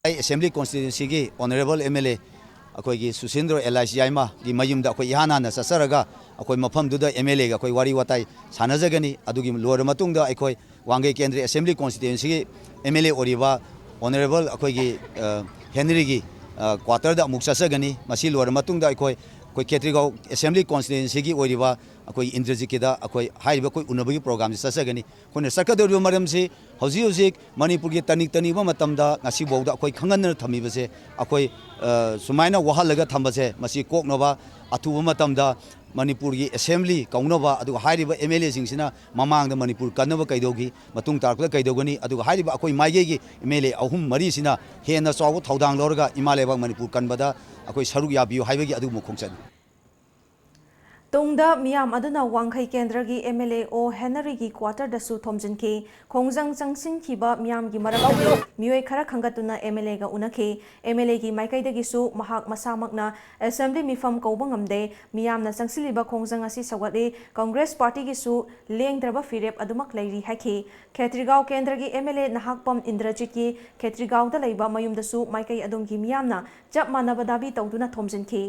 ꯑꯩ Assembly Constituency ꯒꯤ Honourable M L A ꯑꯩꯈꯣꯏꯒꯤ ꯁꯨꯁꯤꯟꯗ꯭ꯔꯣ ꯑꯦꯂꯥꯏꯁ ꯌꯥꯏꯃꯒꯤ ꯃꯌꯨꯝꯗ ꯑꯩꯈꯣꯏ ꯏꯍꯥꯟ ꯍꯥꯟꯅ ꯆꯠꯆꯔꯒ ꯑꯩꯈꯣꯏ ꯃꯐꯝꯗꯨꯗ M L A ꯒ ꯑꯩꯈꯣꯏ ꯋꯥꯔꯤ ꯋꯥꯇꯥꯏ ꯁꯥꯟꯅꯖꯒꯅꯤ꯫ ꯑꯗꯨꯒꯤ ꯂꯣꯏꯔꯕ ꯃꯇꯨꯡꯗ ꯑꯩꯈꯣꯏ ꯋꯥꯡꯈꯩ ꯀꯦꯟꯗ꯭ꯔ Assembly Constituency ꯒꯤ M L A ꯑꯣꯏꯔꯤꯕ Honourable ꯑꯩꯈꯣꯏꯒꯤ, ꯑ, ꯍꯦꯅꯔꯤꯒꯤ, ꯑ, quarter ꯗ ꯑꯃꯨꯛ ꯆꯠꯆꯒꯅꯤ꯫ ꯃꯁꯤ ꯂꯣꯏꯔꯕ ꯃꯇꯨꯡꯗ ꯑꯩꯈꯣꯏ, ꯑꯩꯈꯣꯏ ꯈꯦꯇ꯭ꯔꯤꯒꯥꯎ Assembly Constituency ꯒꯤ ꯑꯣꯏꯔꯤꯕ ꯑꯩꯈꯣꯏ ꯏꯟꯗ꯭ꯔꯖꯤꯠꯀꯤꯗ ꯑꯩꯈꯣꯏ ꯍꯥꯏꯔꯤꯕ ꯑꯩꯈꯣꯏ ꯎꯅꯕꯒꯤ program ꯁꯤ ꯆꯠꯆꯒꯅꯤ꯫ ꯑꯩꯈꯣꯏꯅ ꯆꯠꯀꯗꯧꯔꯤꯕ ꯃꯔꯝꯁꯤ ꯍꯧꯖꯤꯛ ꯍꯧꯖꯤꯛ ꯃꯅꯤꯄꯨꯔꯒꯤ ꯇꯅꯤꯛ ꯇꯅꯤꯛꯄ ꯃꯇꯝꯗ ꯉꯁꯤꯐꯥꯎꯗ ꯑꯩꯈꯣꯏ ꯈꯪꯍꯟꯗꯅ ꯊꯝꯃꯤꯕꯁꯦ ꯑꯩꯈꯣꯏ, ꯑ, ꯁꯨꯃꯥꯏꯅ ꯋꯥꯍꯜꯂꯒ ꯊꯝꯕꯁꯦ ꯃꯁꯤ ꯀꯣꯛꯅꯕ ꯑꯊꯨꯕ ꯃꯇꯝꯗ ꯃꯅꯤꯄꯨꯔꯒꯤ Assembly ꯀꯧꯅꯕ, ꯑꯗꯨꯒ ꯍꯥꯏꯔꯤꯕ M L A ꯁꯤꯡꯁꯤꯅ ꯃꯃꯥꯡꯗ ꯃꯅꯤꯄꯨꯔ ꯀꯟꯅꯕ ꯀꯩꯗꯧꯈꯤ, ꯃꯇꯨꯡ ꯇꯥꯔꯛꯄꯗ ꯀꯩꯗꯧꯒꯅꯤ, ꯑꯗꯨꯒ ꯍꯥꯏꯔꯤꯕ ꯑꯩꯈꯣꯏ ꯃꯥꯏꯀꯩꯒꯤ M L A ꯑꯍꯨꯝ ꯃꯔꯤꯁꯤꯅ ꯍꯦꯟꯅ ꯆꯥꯎꯕ ꯊꯧꯗꯥꯡ ꯂꯧꯔꯒ ꯏꯃꯥ ꯂꯩꯕꯥꯛ ꯃꯅꯤꯄꯨꯔ ꯀꯟꯕꯗ ꯑꯩꯈꯣꯏ ꯁꯔꯨꯛ ꯌꯥꯕꯤꯌꯨ ꯍꯥꯏꯕꯒꯤ ꯑꯗꯨꯒꯨꯝꯕ ꯈꯣꯡꯆꯠꯅꯤ꯫ ꯇꯨꯡꯗ ꯃꯤꯌꯥꯝ ꯑꯗꯨꯅ ꯋꯥꯡꯈꯩ ꯀꯦꯟꯗ꯭ꯔꯒꯤ MLA ꯑꯣ ꯍꯦꯅꯔꯤꯒꯤ quarterꯗꯁꯨ ꯊꯣꯝꯖꯤꯟꯈꯤ꯫ ꯈꯣꯡꯖꯪ ꯆꯪꯁꯤꯟꯈꯤꯕ ꯃꯤꯌꯥꯝꯒꯤ ꯃꯔꯛꯇꯒꯤ ꯃꯤꯑꯣꯏ ꯈꯔ ꯈꯟꯒꯠꯇꯨꯅ MLAꯒ ꯎꯅꯈꯤ꯫ MLAꯒꯤ ꯃꯥꯏꯀꯩꯗꯒꯤꯁꯨ ꯃꯍꯥꯛ ꯃꯁꯥꯃꯛꯅ assembly ꯃꯤꯐꯝ ꯀꯧꯕ ꯉꯝꯗꯦ꯫ ꯃꯤꯌꯥꯝꯅ ꯆꯪꯁꯤꯜꯂꯤꯕ ꯈꯣꯡꯖꯪ ꯑꯁꯤ ꯁꯧꯒꯠꯂꯤ꯫ Congress partyꯒꯤꯁꯨ ꯂꯦꯡꯗ꯭ꯔꯕ ꯐꯤꯔꯦꯞ ꯑꯗꯨꯃꯛ ꯂꯩꯔꯤ ꯍꯥꯏꯈꯤ꯫ ꯈꯦꯇ꯭ꯔꯤꯒꯥꯎ ꯀꯦꯟꯗ꯭ꯔꯒꯤ MLA ꯅꯍꯥꯛꯄꯝ ꯏꯟꯗ꯭ꯔꯖꯤꯠꯀꯤ ꯈꯦꯇ꯭ꯔꯤꯒꯥꯎꯗ ꯂꯩꯕ ꯃꯌꯨꯝꯗꯁꯨ ꯃꯥꯏꯀꯩ ꯑꯗꯨꯝꯒꯤ ꯃꯤꯌꯥꯝꯅ ꯆꯞ ꯃꯥꯟꯅꯕ ꯗꯥꯕꯤ ꯇꯧꯗꯨꯅ ꯊꯣꯝꯖꯤꯟꯈꯤ꯫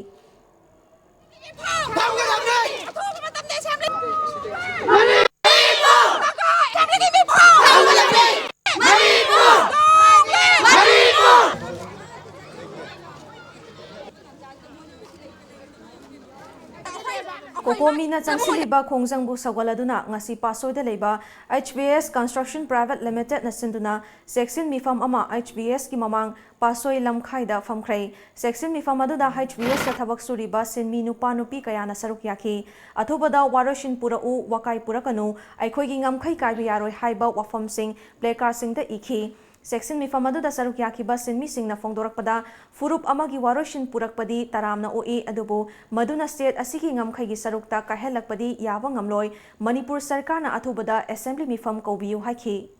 ꯀꯣꯀꯣꯃꯤꯅ ꯆꯪꯁꯤꯜꯂꯤꯕ ꯈꯣꯡꯖꯪꯕꯨ ꯁꯧꯒꯠꯂꯗꯨꯅ ꯉꯁꯤ ꯄꯥꯠꯁꯣꯏꯗ ꯂꯩꯕ HBS Construction Private Limitedꯅ ꯁꯤꯟꯗꯨꯅ ꯆꯦꯛꯁꯤꯟ ꯃꯤꯐꯝ ꯑꯃ HBSꯀꯤ ꯃꯃꯥꯡ ꯄꯥꯠꯁꯣꯏ ꯂꯝꯈꯥꯏꯗ ꯐꯝꯈ꯭ꯔꯦ꯫ ꯆꯦꯛꯁꯤꯟ ꯃꯤꯐꯝ ꯑꯗꯨꯗ HBSꯇ ꯊꯕꯛ ꯁꯨꯔꯤꯕ ꯁꯤꯟꯃꯤ ꯅꯨꯄꯥ ꯅꯨꯄꯤ ꯀꯌꯥꯅ ꯁꯔꯨꯛ ꯌꯥꯈꯤ꯫ ꯑꯊꯨꯕꯗ ꯋꯥꯔꯣꯏꯁꯤꯟ ꯄꯨꯔꯛꯎ, ꯋꯥꯀꯥꯏ ꯄꯨꯔꯛꯀꯅꯨ, ꯑꯩꯈꯣꯏꯒꯤ ꯉꯝꯈꯩ ꯀꯥꯏꯕ ꯌꯥꯔꯣꯏ ꯍꯥꯏꯕ ꯋꯥꯐꯝꯁꯤꯡ placardꯁꯤꯡꯗ ꯏꯈꯤ꯫ ꯆꯦꯛꯁꯤꯟ ꯃꯤꯐꯝ ꯑꯗꯨꯗ ꯁꯔꯨꯛ ꯌꯥꯈꯤꯕ ꯁꯤꯟꯃꯤꯁꯤꯡꯅ ꯐꯣꯡꯗꯣꯔꯛꯄꯗ, ꯐꯨꯔꯨꯞ ꯑꯃꯒꯤ ꯋꯥꯔꯣꯏꯁꯤꯟ ꯄꯨꯔꯛꯄꯗꯤ ꯇꯔꯥꯝꯅ ꯑꯣꯛꯏ, ꯑꯗꯨꯕꯨ ꯃꯗꯨꯅ state ꯑꯁꯤꯒꯤ ꯉꯝꯈꯩꯒꯤ ꯁꯔꯨꯛꯇ ꯀꯥꯏꯍꯜꯂꯛꯄꯗꯤ ꯌꯥꯕ ꯉꯝꯂꯣꯏ꯫ ꯃꯅꯤꯄꯨꯔ ꯁꯔꯀꯥꯔꯅ ꯑꯊꯨꯕꯗ assembly ꯃꯤꯐꯝ ꯀꯧꯕꯤꯌꯨ ꯍꯥꯏꯈꯤ꯫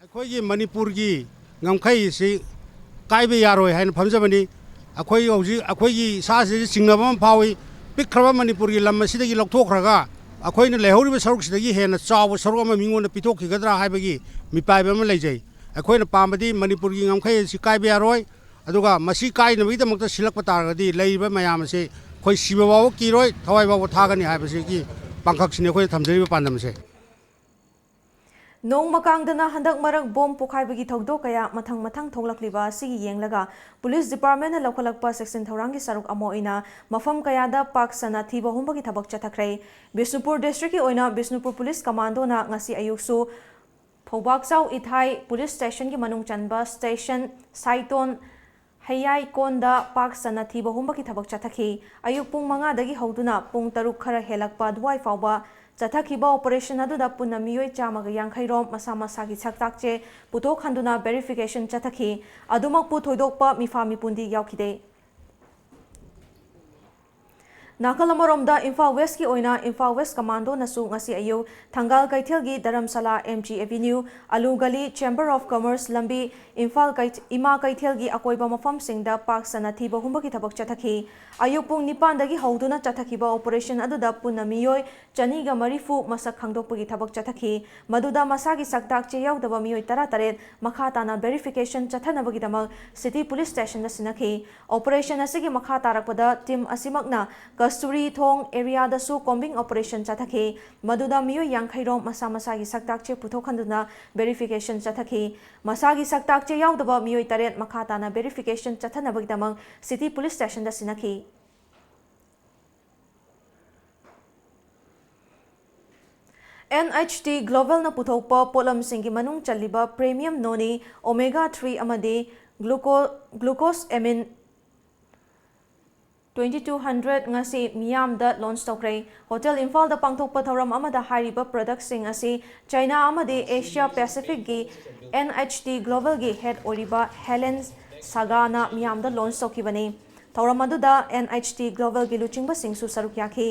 ꯑꯩꯈꯣꯏꯒꯤ ꯃꯅꯤꯄꯨꯔꯒꯤ ꯉꯝꯈꯩ ꯑꯁꯤ ꯀꯥꯏꯕ ꯌꯥꯔꯣꯏ ꯍꯥꯏꯅ ꯐꯝꯖꯕꯅꯤ꯫ ꯑꯩꯈꯣꯏ ꯍꯧꯖꯤꯛ ꯑꯩꯈꯣꯏꯒꯤ ꯏꯁꯥꯁꯤꯗ ꯆꯤꯡꯅꯕ ꯑꯃ ꯐꯥꯎꯏ꯫ ꯄꯤꯛꯈ꯭ꯔꯕ ꯃꯅꯤꯄꯨꯔꯒꯤ ꯂꯝ ꯑꯁꯤꯗꯒꯤ ꯂꯧꯊꯣꯛꯈ꯭ꯔꯒ ꯑꯩꯈꯣꯏꯅ ꯂꯩꯍꯧꯔꯤꯕ ꯁꯔꯨꯛꯁꯤꯗꯒꯤ ꯍꯦꯟꯅ ꯆꯥꯎꯕ ꯁꯔꯨꯛ ꯑꯃ ꯃꯤꯉꯣꯟꯗ ꯄꯤꯊꯣꯛꯈꯤꯒꯗ꯭ꯔꯥ ꯍꯥꯏꯕꯒꯤ ꯃꯤꯄꯥꯏꯕ ꯑꯃ ꯂꯩꯖꯩ꯫ ꯑꯩꯈꯣꯏꯅ ꯄꯥꯝꯕꯗꯤ ꯃꯅꯤꯄꯨꯔꯒꯤ ꯉꯝꯈꯩ ꯑꯁꯤ ꯀꯥꯏꯕ ꯌꯥꯔꯣꯏ꯫ ꯑꯗꯨꯒ ꯃꯁꯤ ꯀꯥꯏꯅꯕꯒꯤꯗꯃꯛꯇ ꯁꯤꯜꯂꯛꯄ ꯇꯥꯔꯒꯗꯤ ꯂꯩꯔꯤꯕ ꯃꯌꯥꯝ ꯑꯁꯤ ꯑꯩꯈꯣꯏ ꯁꯤꯕ ꯐꯥꯎꯕ ꯀꯤꯔꯣꯏ, ꯊꯋꯥꯏ ꯐꯥꯎꯕ ꯊꯥꯒꯅꯤ ꯍꯥꯏꯕꯁꯤꯒꯤ ꯄꯥꯡꯈꯛꯁꯤꯅꯤ ꯑꯩꯈꯣꯏꯅ ꯊꯝꯖꯔꯤꯕ ꯄꯥꯟꯗꯝ ꯑꯁꯦ꯫ ꯅꯣꯡꯃ ꯀꯥꯡꯗꯅ ꯍꯟꯗꯛ ꯃꯔꯛ ꯕꯣꯝ ꯄꯣꯈꯥꯏꯕꯒꯤ ꯊꯧꯗꯣꯛ ꯀꯌꯥ ꯃꯊꯪ ꯃꯊꯪ ꯊꯣꯛꯂꯛꯂꯤꯕ ꯑꯁꯤꯒꯤ ꯌꯦꯡꯂꯒ, ꯄꯨꯂꯤꯁ ꯗꯤꯄꯥꯔꯠꯃꯦꯟꯅ ꯂꯧꯈꯠꯂꯛꯄ ꯆꯦꯛꯁꯤꯟ ꯊꯧꯔꯥꯡꯒꯤ ꯁꯔꯨꯛ ꯑꯃ ꯑꯣꯏꯅ ꯃꯐꯝ ꯀꯌꯥꯗ ꯄꯥꯛ ꯁꯟꯅ ꯊꯤꯕ ꯍꯨꯝꯕꯒꯤ ꯊꯕꯛ ꯆꯠꯊꯈ꯭ꯔꯦ꯫ ꯕꯤꯁꯅꯨꯄꯨꯔ ꯗꯤꯁꯇ꯭ꯔꯤꯛꯀꯤ ꯑꯣꯏꯅ ꯕꯤꯁꯅꯨꯄꯨꯔ ꯄꯨꯂꯤꯁ ꯀꯃꯥꯟꯗꯣꯅ ꯉꯁꯤ ꯑꯌꯨꯛꯁꯨ ꯐꯧꯕꯥꯛꯆꯥꯎ ꯏꯊꯥꯏ ꯄꯨꯂꯤꯁ ꯁ꯭ꯇꯦꯁꯟꯒꯤ ꯃꯅꯨꯡ ꯆꯟꯕ ꯁ꯭ꯇꯦꯁꯟ ꯁꯥꯏꯇꯣꯟ ꯍꯩꯌꯥꯏꯀꯣꯟꯗ ꯄꯥꯛ ꯁꯟꯅ ꯊꯤꯕ ꯍꯨꯝꯕꯒꯤ ꯊꯕꯛ ꯆꯠꯊꯈꯤ꯫ ꯑꯌꯨꯛ ꯄꯨꯡ ꯃꯉꯥꯗꯒꯤ ꯍꯧꯗꯨꯅ ꯄꯨꯡ ꯇꯔꯨꯛ ꯈꯔ ꯍꯦꯜꯂꯛꯄ ꯑꯗꯨꯋꯥꯏ ꯐꯥꯎꯕ ꯆꯠꯊꯈꯤꯕ operation ꯑꯗꯨꯗ ꯄꯨꯟꯅ ꯃꯤꯑꯣꯏ ꯆꯥꯝꯃꯒ ꯌꯥꯡꯈꯩ ꯔꯣꯝ ꯃꯁꯥ ꯃꯁꯥꯒꯤ ꯁꯛꯇꯥꯛ ꯆꯦ ꯄꯨꯊꯣꯛꯍꯟꯗꯨꯅ verification ꯆꯠꯊꯈꯤ꯫ ꯑꯗꯨꯃꯛꯄꯨ ꯊꯣꯏꯗꯣꯛꯄ ꯃꯤꯐꯥ ꯃꯤꯄꯨꯟꯗꯤ ꯌꯥꯎꯈꯤꯗꯦ꯫ ꯅꯥꯀꯜ ꯑꯃꯔꯣꯝꯗ, ꯏꯝꯐꯥꯜ ꯋꯦꯁꯀꯤ ꯑꯣꯏꯅ ꯏꯝꯐꯥꯜ ꯋꯦꯁ ꯀꯃꯥꯟꯗꯣꯅꯁꯨ ꯉꯁꯤ ꯑꯌꯨꯛ ꯊꯪꯒꯥꯜ ꯀꯩꯊꯦꯜꯒꯤ ꯙꯔꯝꯁꯥꯂꯥ, ꯑꯦꯝ ꯖꯤ ꯑꯦꯚꯤꯅ꯭ꯌꯨ, ꯑꯂꯨ ꯒꯂꯤ, ꯆꯦꯝꯕꯔ ꯑꯣꯐ ꯀꯃꯔꯁ ꯂꯝꯕꯤ, ꯏꯝꯐꯥꯜ ꯀꯩ-, ꯏꯃꯥ ꯀꯩꯊꯦꯜꯒꯤ ꯑꯀꯣꯏꯕ ꯃꯐꯝꯁꯤꯡꯗ ꯄꯥꯛ ꯁꯟꯅ ꯊꯤꯕ ꯍꯨꯝꯕꯒꯤ ꯊꯕꯛ ꯆꯠꯊꯈꯤ꯫ ꯑꯌꯨꯛ ꯄꯨꯡ ꯅꯤꯄꯥꯟꯗꯒꯤ ꯍꯧꯗꯨꯅ ꯆꯠꯊꯈꯤꯕ ꯑꯣꯄꯔꯦꯁꯟ ꯑꯗꯨꯗ ꯄꯨꯟꯅ ꯃꯤꯑꯣꯏ ꯆꯅꯤꯒ ꯃꯔꯤꯐꯨ ꯃꯁꯛ ꯈꯪꯗꯣꯛꯄꯒꯤ ꯊꯕꯛ ꯆꯠꯊꯈꯤ꯫ ꯃꯗꯨꯗ ꯃꯁꯥꯒꯤ ꯁꯛꯇꯥꯛ ꯆꯦ ꯌꯥꯎꯗꯕ ꯃꯤꯑꯣꯏ ꯇꯔꯥꯇꯔꯦꯠ ꯃꯈꯥ ꯇꯥꯅ ꯚꯦꯔꯤꯐꯤꯀꯦꯁꯟ ꯆꯠꯊꯅꯕꯒꯤꯗꯃꯛ ꯁꯤꯇꯤ ꯄꯨꯂꯤꯁ ꯁ꯭ꯇꯦꯁꯟꯗ ꯁꯤꯟꯅꯈꯤ꯫ ꯑꯣꯄꯔꯦꯁꯟ ꯑꯁꯤꯒꯤ ꯃꯈꯥ ꯇꯥꯔꯛꯄꯗ ꯇꯤꯝ ꯑꯁꯤꯃꯛꯅ ꯀꯁꯇꯨꯔꯤ ꯊꯣꯡ ꯑꯦꯔꯤꯌꯥꯗꯁꯨ ꯀꯣꯝꯕꯤꯡ ꯑꯣꯄꯔꯦꯁꯟ ꯆꯠꯊꯈꯤ꯫ ꯃꯗꯨꯗ ꯃꯤꯑꯣꯏ ꯌꯥꯡꯈꯩ ꯔꯣꯝ ꯃꯁꯥ ꯃꯁꯥꯒꯤ ꯁꯛꯇꯥꯛ ꯆꯦ ꯄꯨꯊꯣꯛꯍꯟꯗꯨꯅ ꯚꯦꯔꯤꯐꯤꯀꯦꯁꯟ ꯆꯠꯊꯈꯤ꯫ ꯃꯁꯥꯒꯤ ꯁꯛꯇꯥꯛ ꯆꯦ ꯌꯥꯎꯗꯕ ꯃꯤꯑꯣꯏ ꯇꯔꯦꯠ ꯃꯈꯥ ꯇꯥꯅ ꯚꯦꯔꯤꯐꯤꯀꯦꯁꯟ ꯆꯠꯊꯅꯕꯒꯤꯗꯃꯛ ꯁꯤꯇꯤ ꯄꯨꯂꯤꯁ ꯁ꯭ꯇꯦꯁꯟꯗ ꯁꯤꯟꯅꯈꯤ꯫ ꯑꯦꯟ ꯑꯩꯆ ꯇꯤ ꯒ꯭ꯂꯣꯕꯦꯜꯅ ꯄꯨꯊꯣꯛꯄ ꯄꯣꯠꯂꯝꯁꯤꯡꯒꯤ ꯃꯅꯨꯡ ꯆꯜꯂꯤꯕ ꯄ꯭ꯔꯤꯃꯤꯌꯝ ꯅꯣꯅꯤ, ꯑꯣꯃꯦꯒꯥ ꯊ꯭ꯔꯤ ꯑꯃꯗꯤ gluco-, glucosamine twenty two hundred ꯉꯁꯤ ꯃꯤꯌꯥꯝꯗ ꯂꯣꯟꯆ ꯇꯧꯈ꯭ꯔꯦ꯫ ꯍꯣꯇꯦꯜ ꯏꯝꯐꯥꯜꯗ ꯄꯥꯡꯊꯣꯛꯄ ꯊꯧꯔꯝ ꯑꯃꯗ ꯍꯥꯏꯔꯤꯕ ꯄ꯭ꯔꯗꯛꯁꯤꯡ ꯑꯁꯤ ꯆꯥꯏꯅꯥ ꯑꯃꯗꯤ ꯑꯦꯁꯤꯌꯥ ꯄꯦꯁꯤꯐꯤꯛꯀꯤ ꯑꯦꯟ ꯑꯩꯆ ꯇꯤ ꯒ꯭ꯂꯣꯕꯦꯜꯒꯤ ꯍꯦꯗ ꯑꯣꯏꯔꯤꯕ ꯍꯦꯂꯦꯟ ꯁꯥꯒꯥꯅ ꯃꯤꯌꯥꯝꯗ ꯂꯣꯟꯆ ꯇꯧꯈꯤꯕꯅꯤ꯫ ꯊꯧꯔꯝ ꯑꯗꯨꯗ ꯑꯦꯟ ꯑꯩꯆ ꯇꯤ ꯒ꯭ꯂꯣꯕꯦꯜꯒꯤ ꯂꯨꯆꯤꯡꯕꯁꯤꯡꯁꯨ ꯁꯔꯨꯛ ꯌꯥꯈꯤ꯫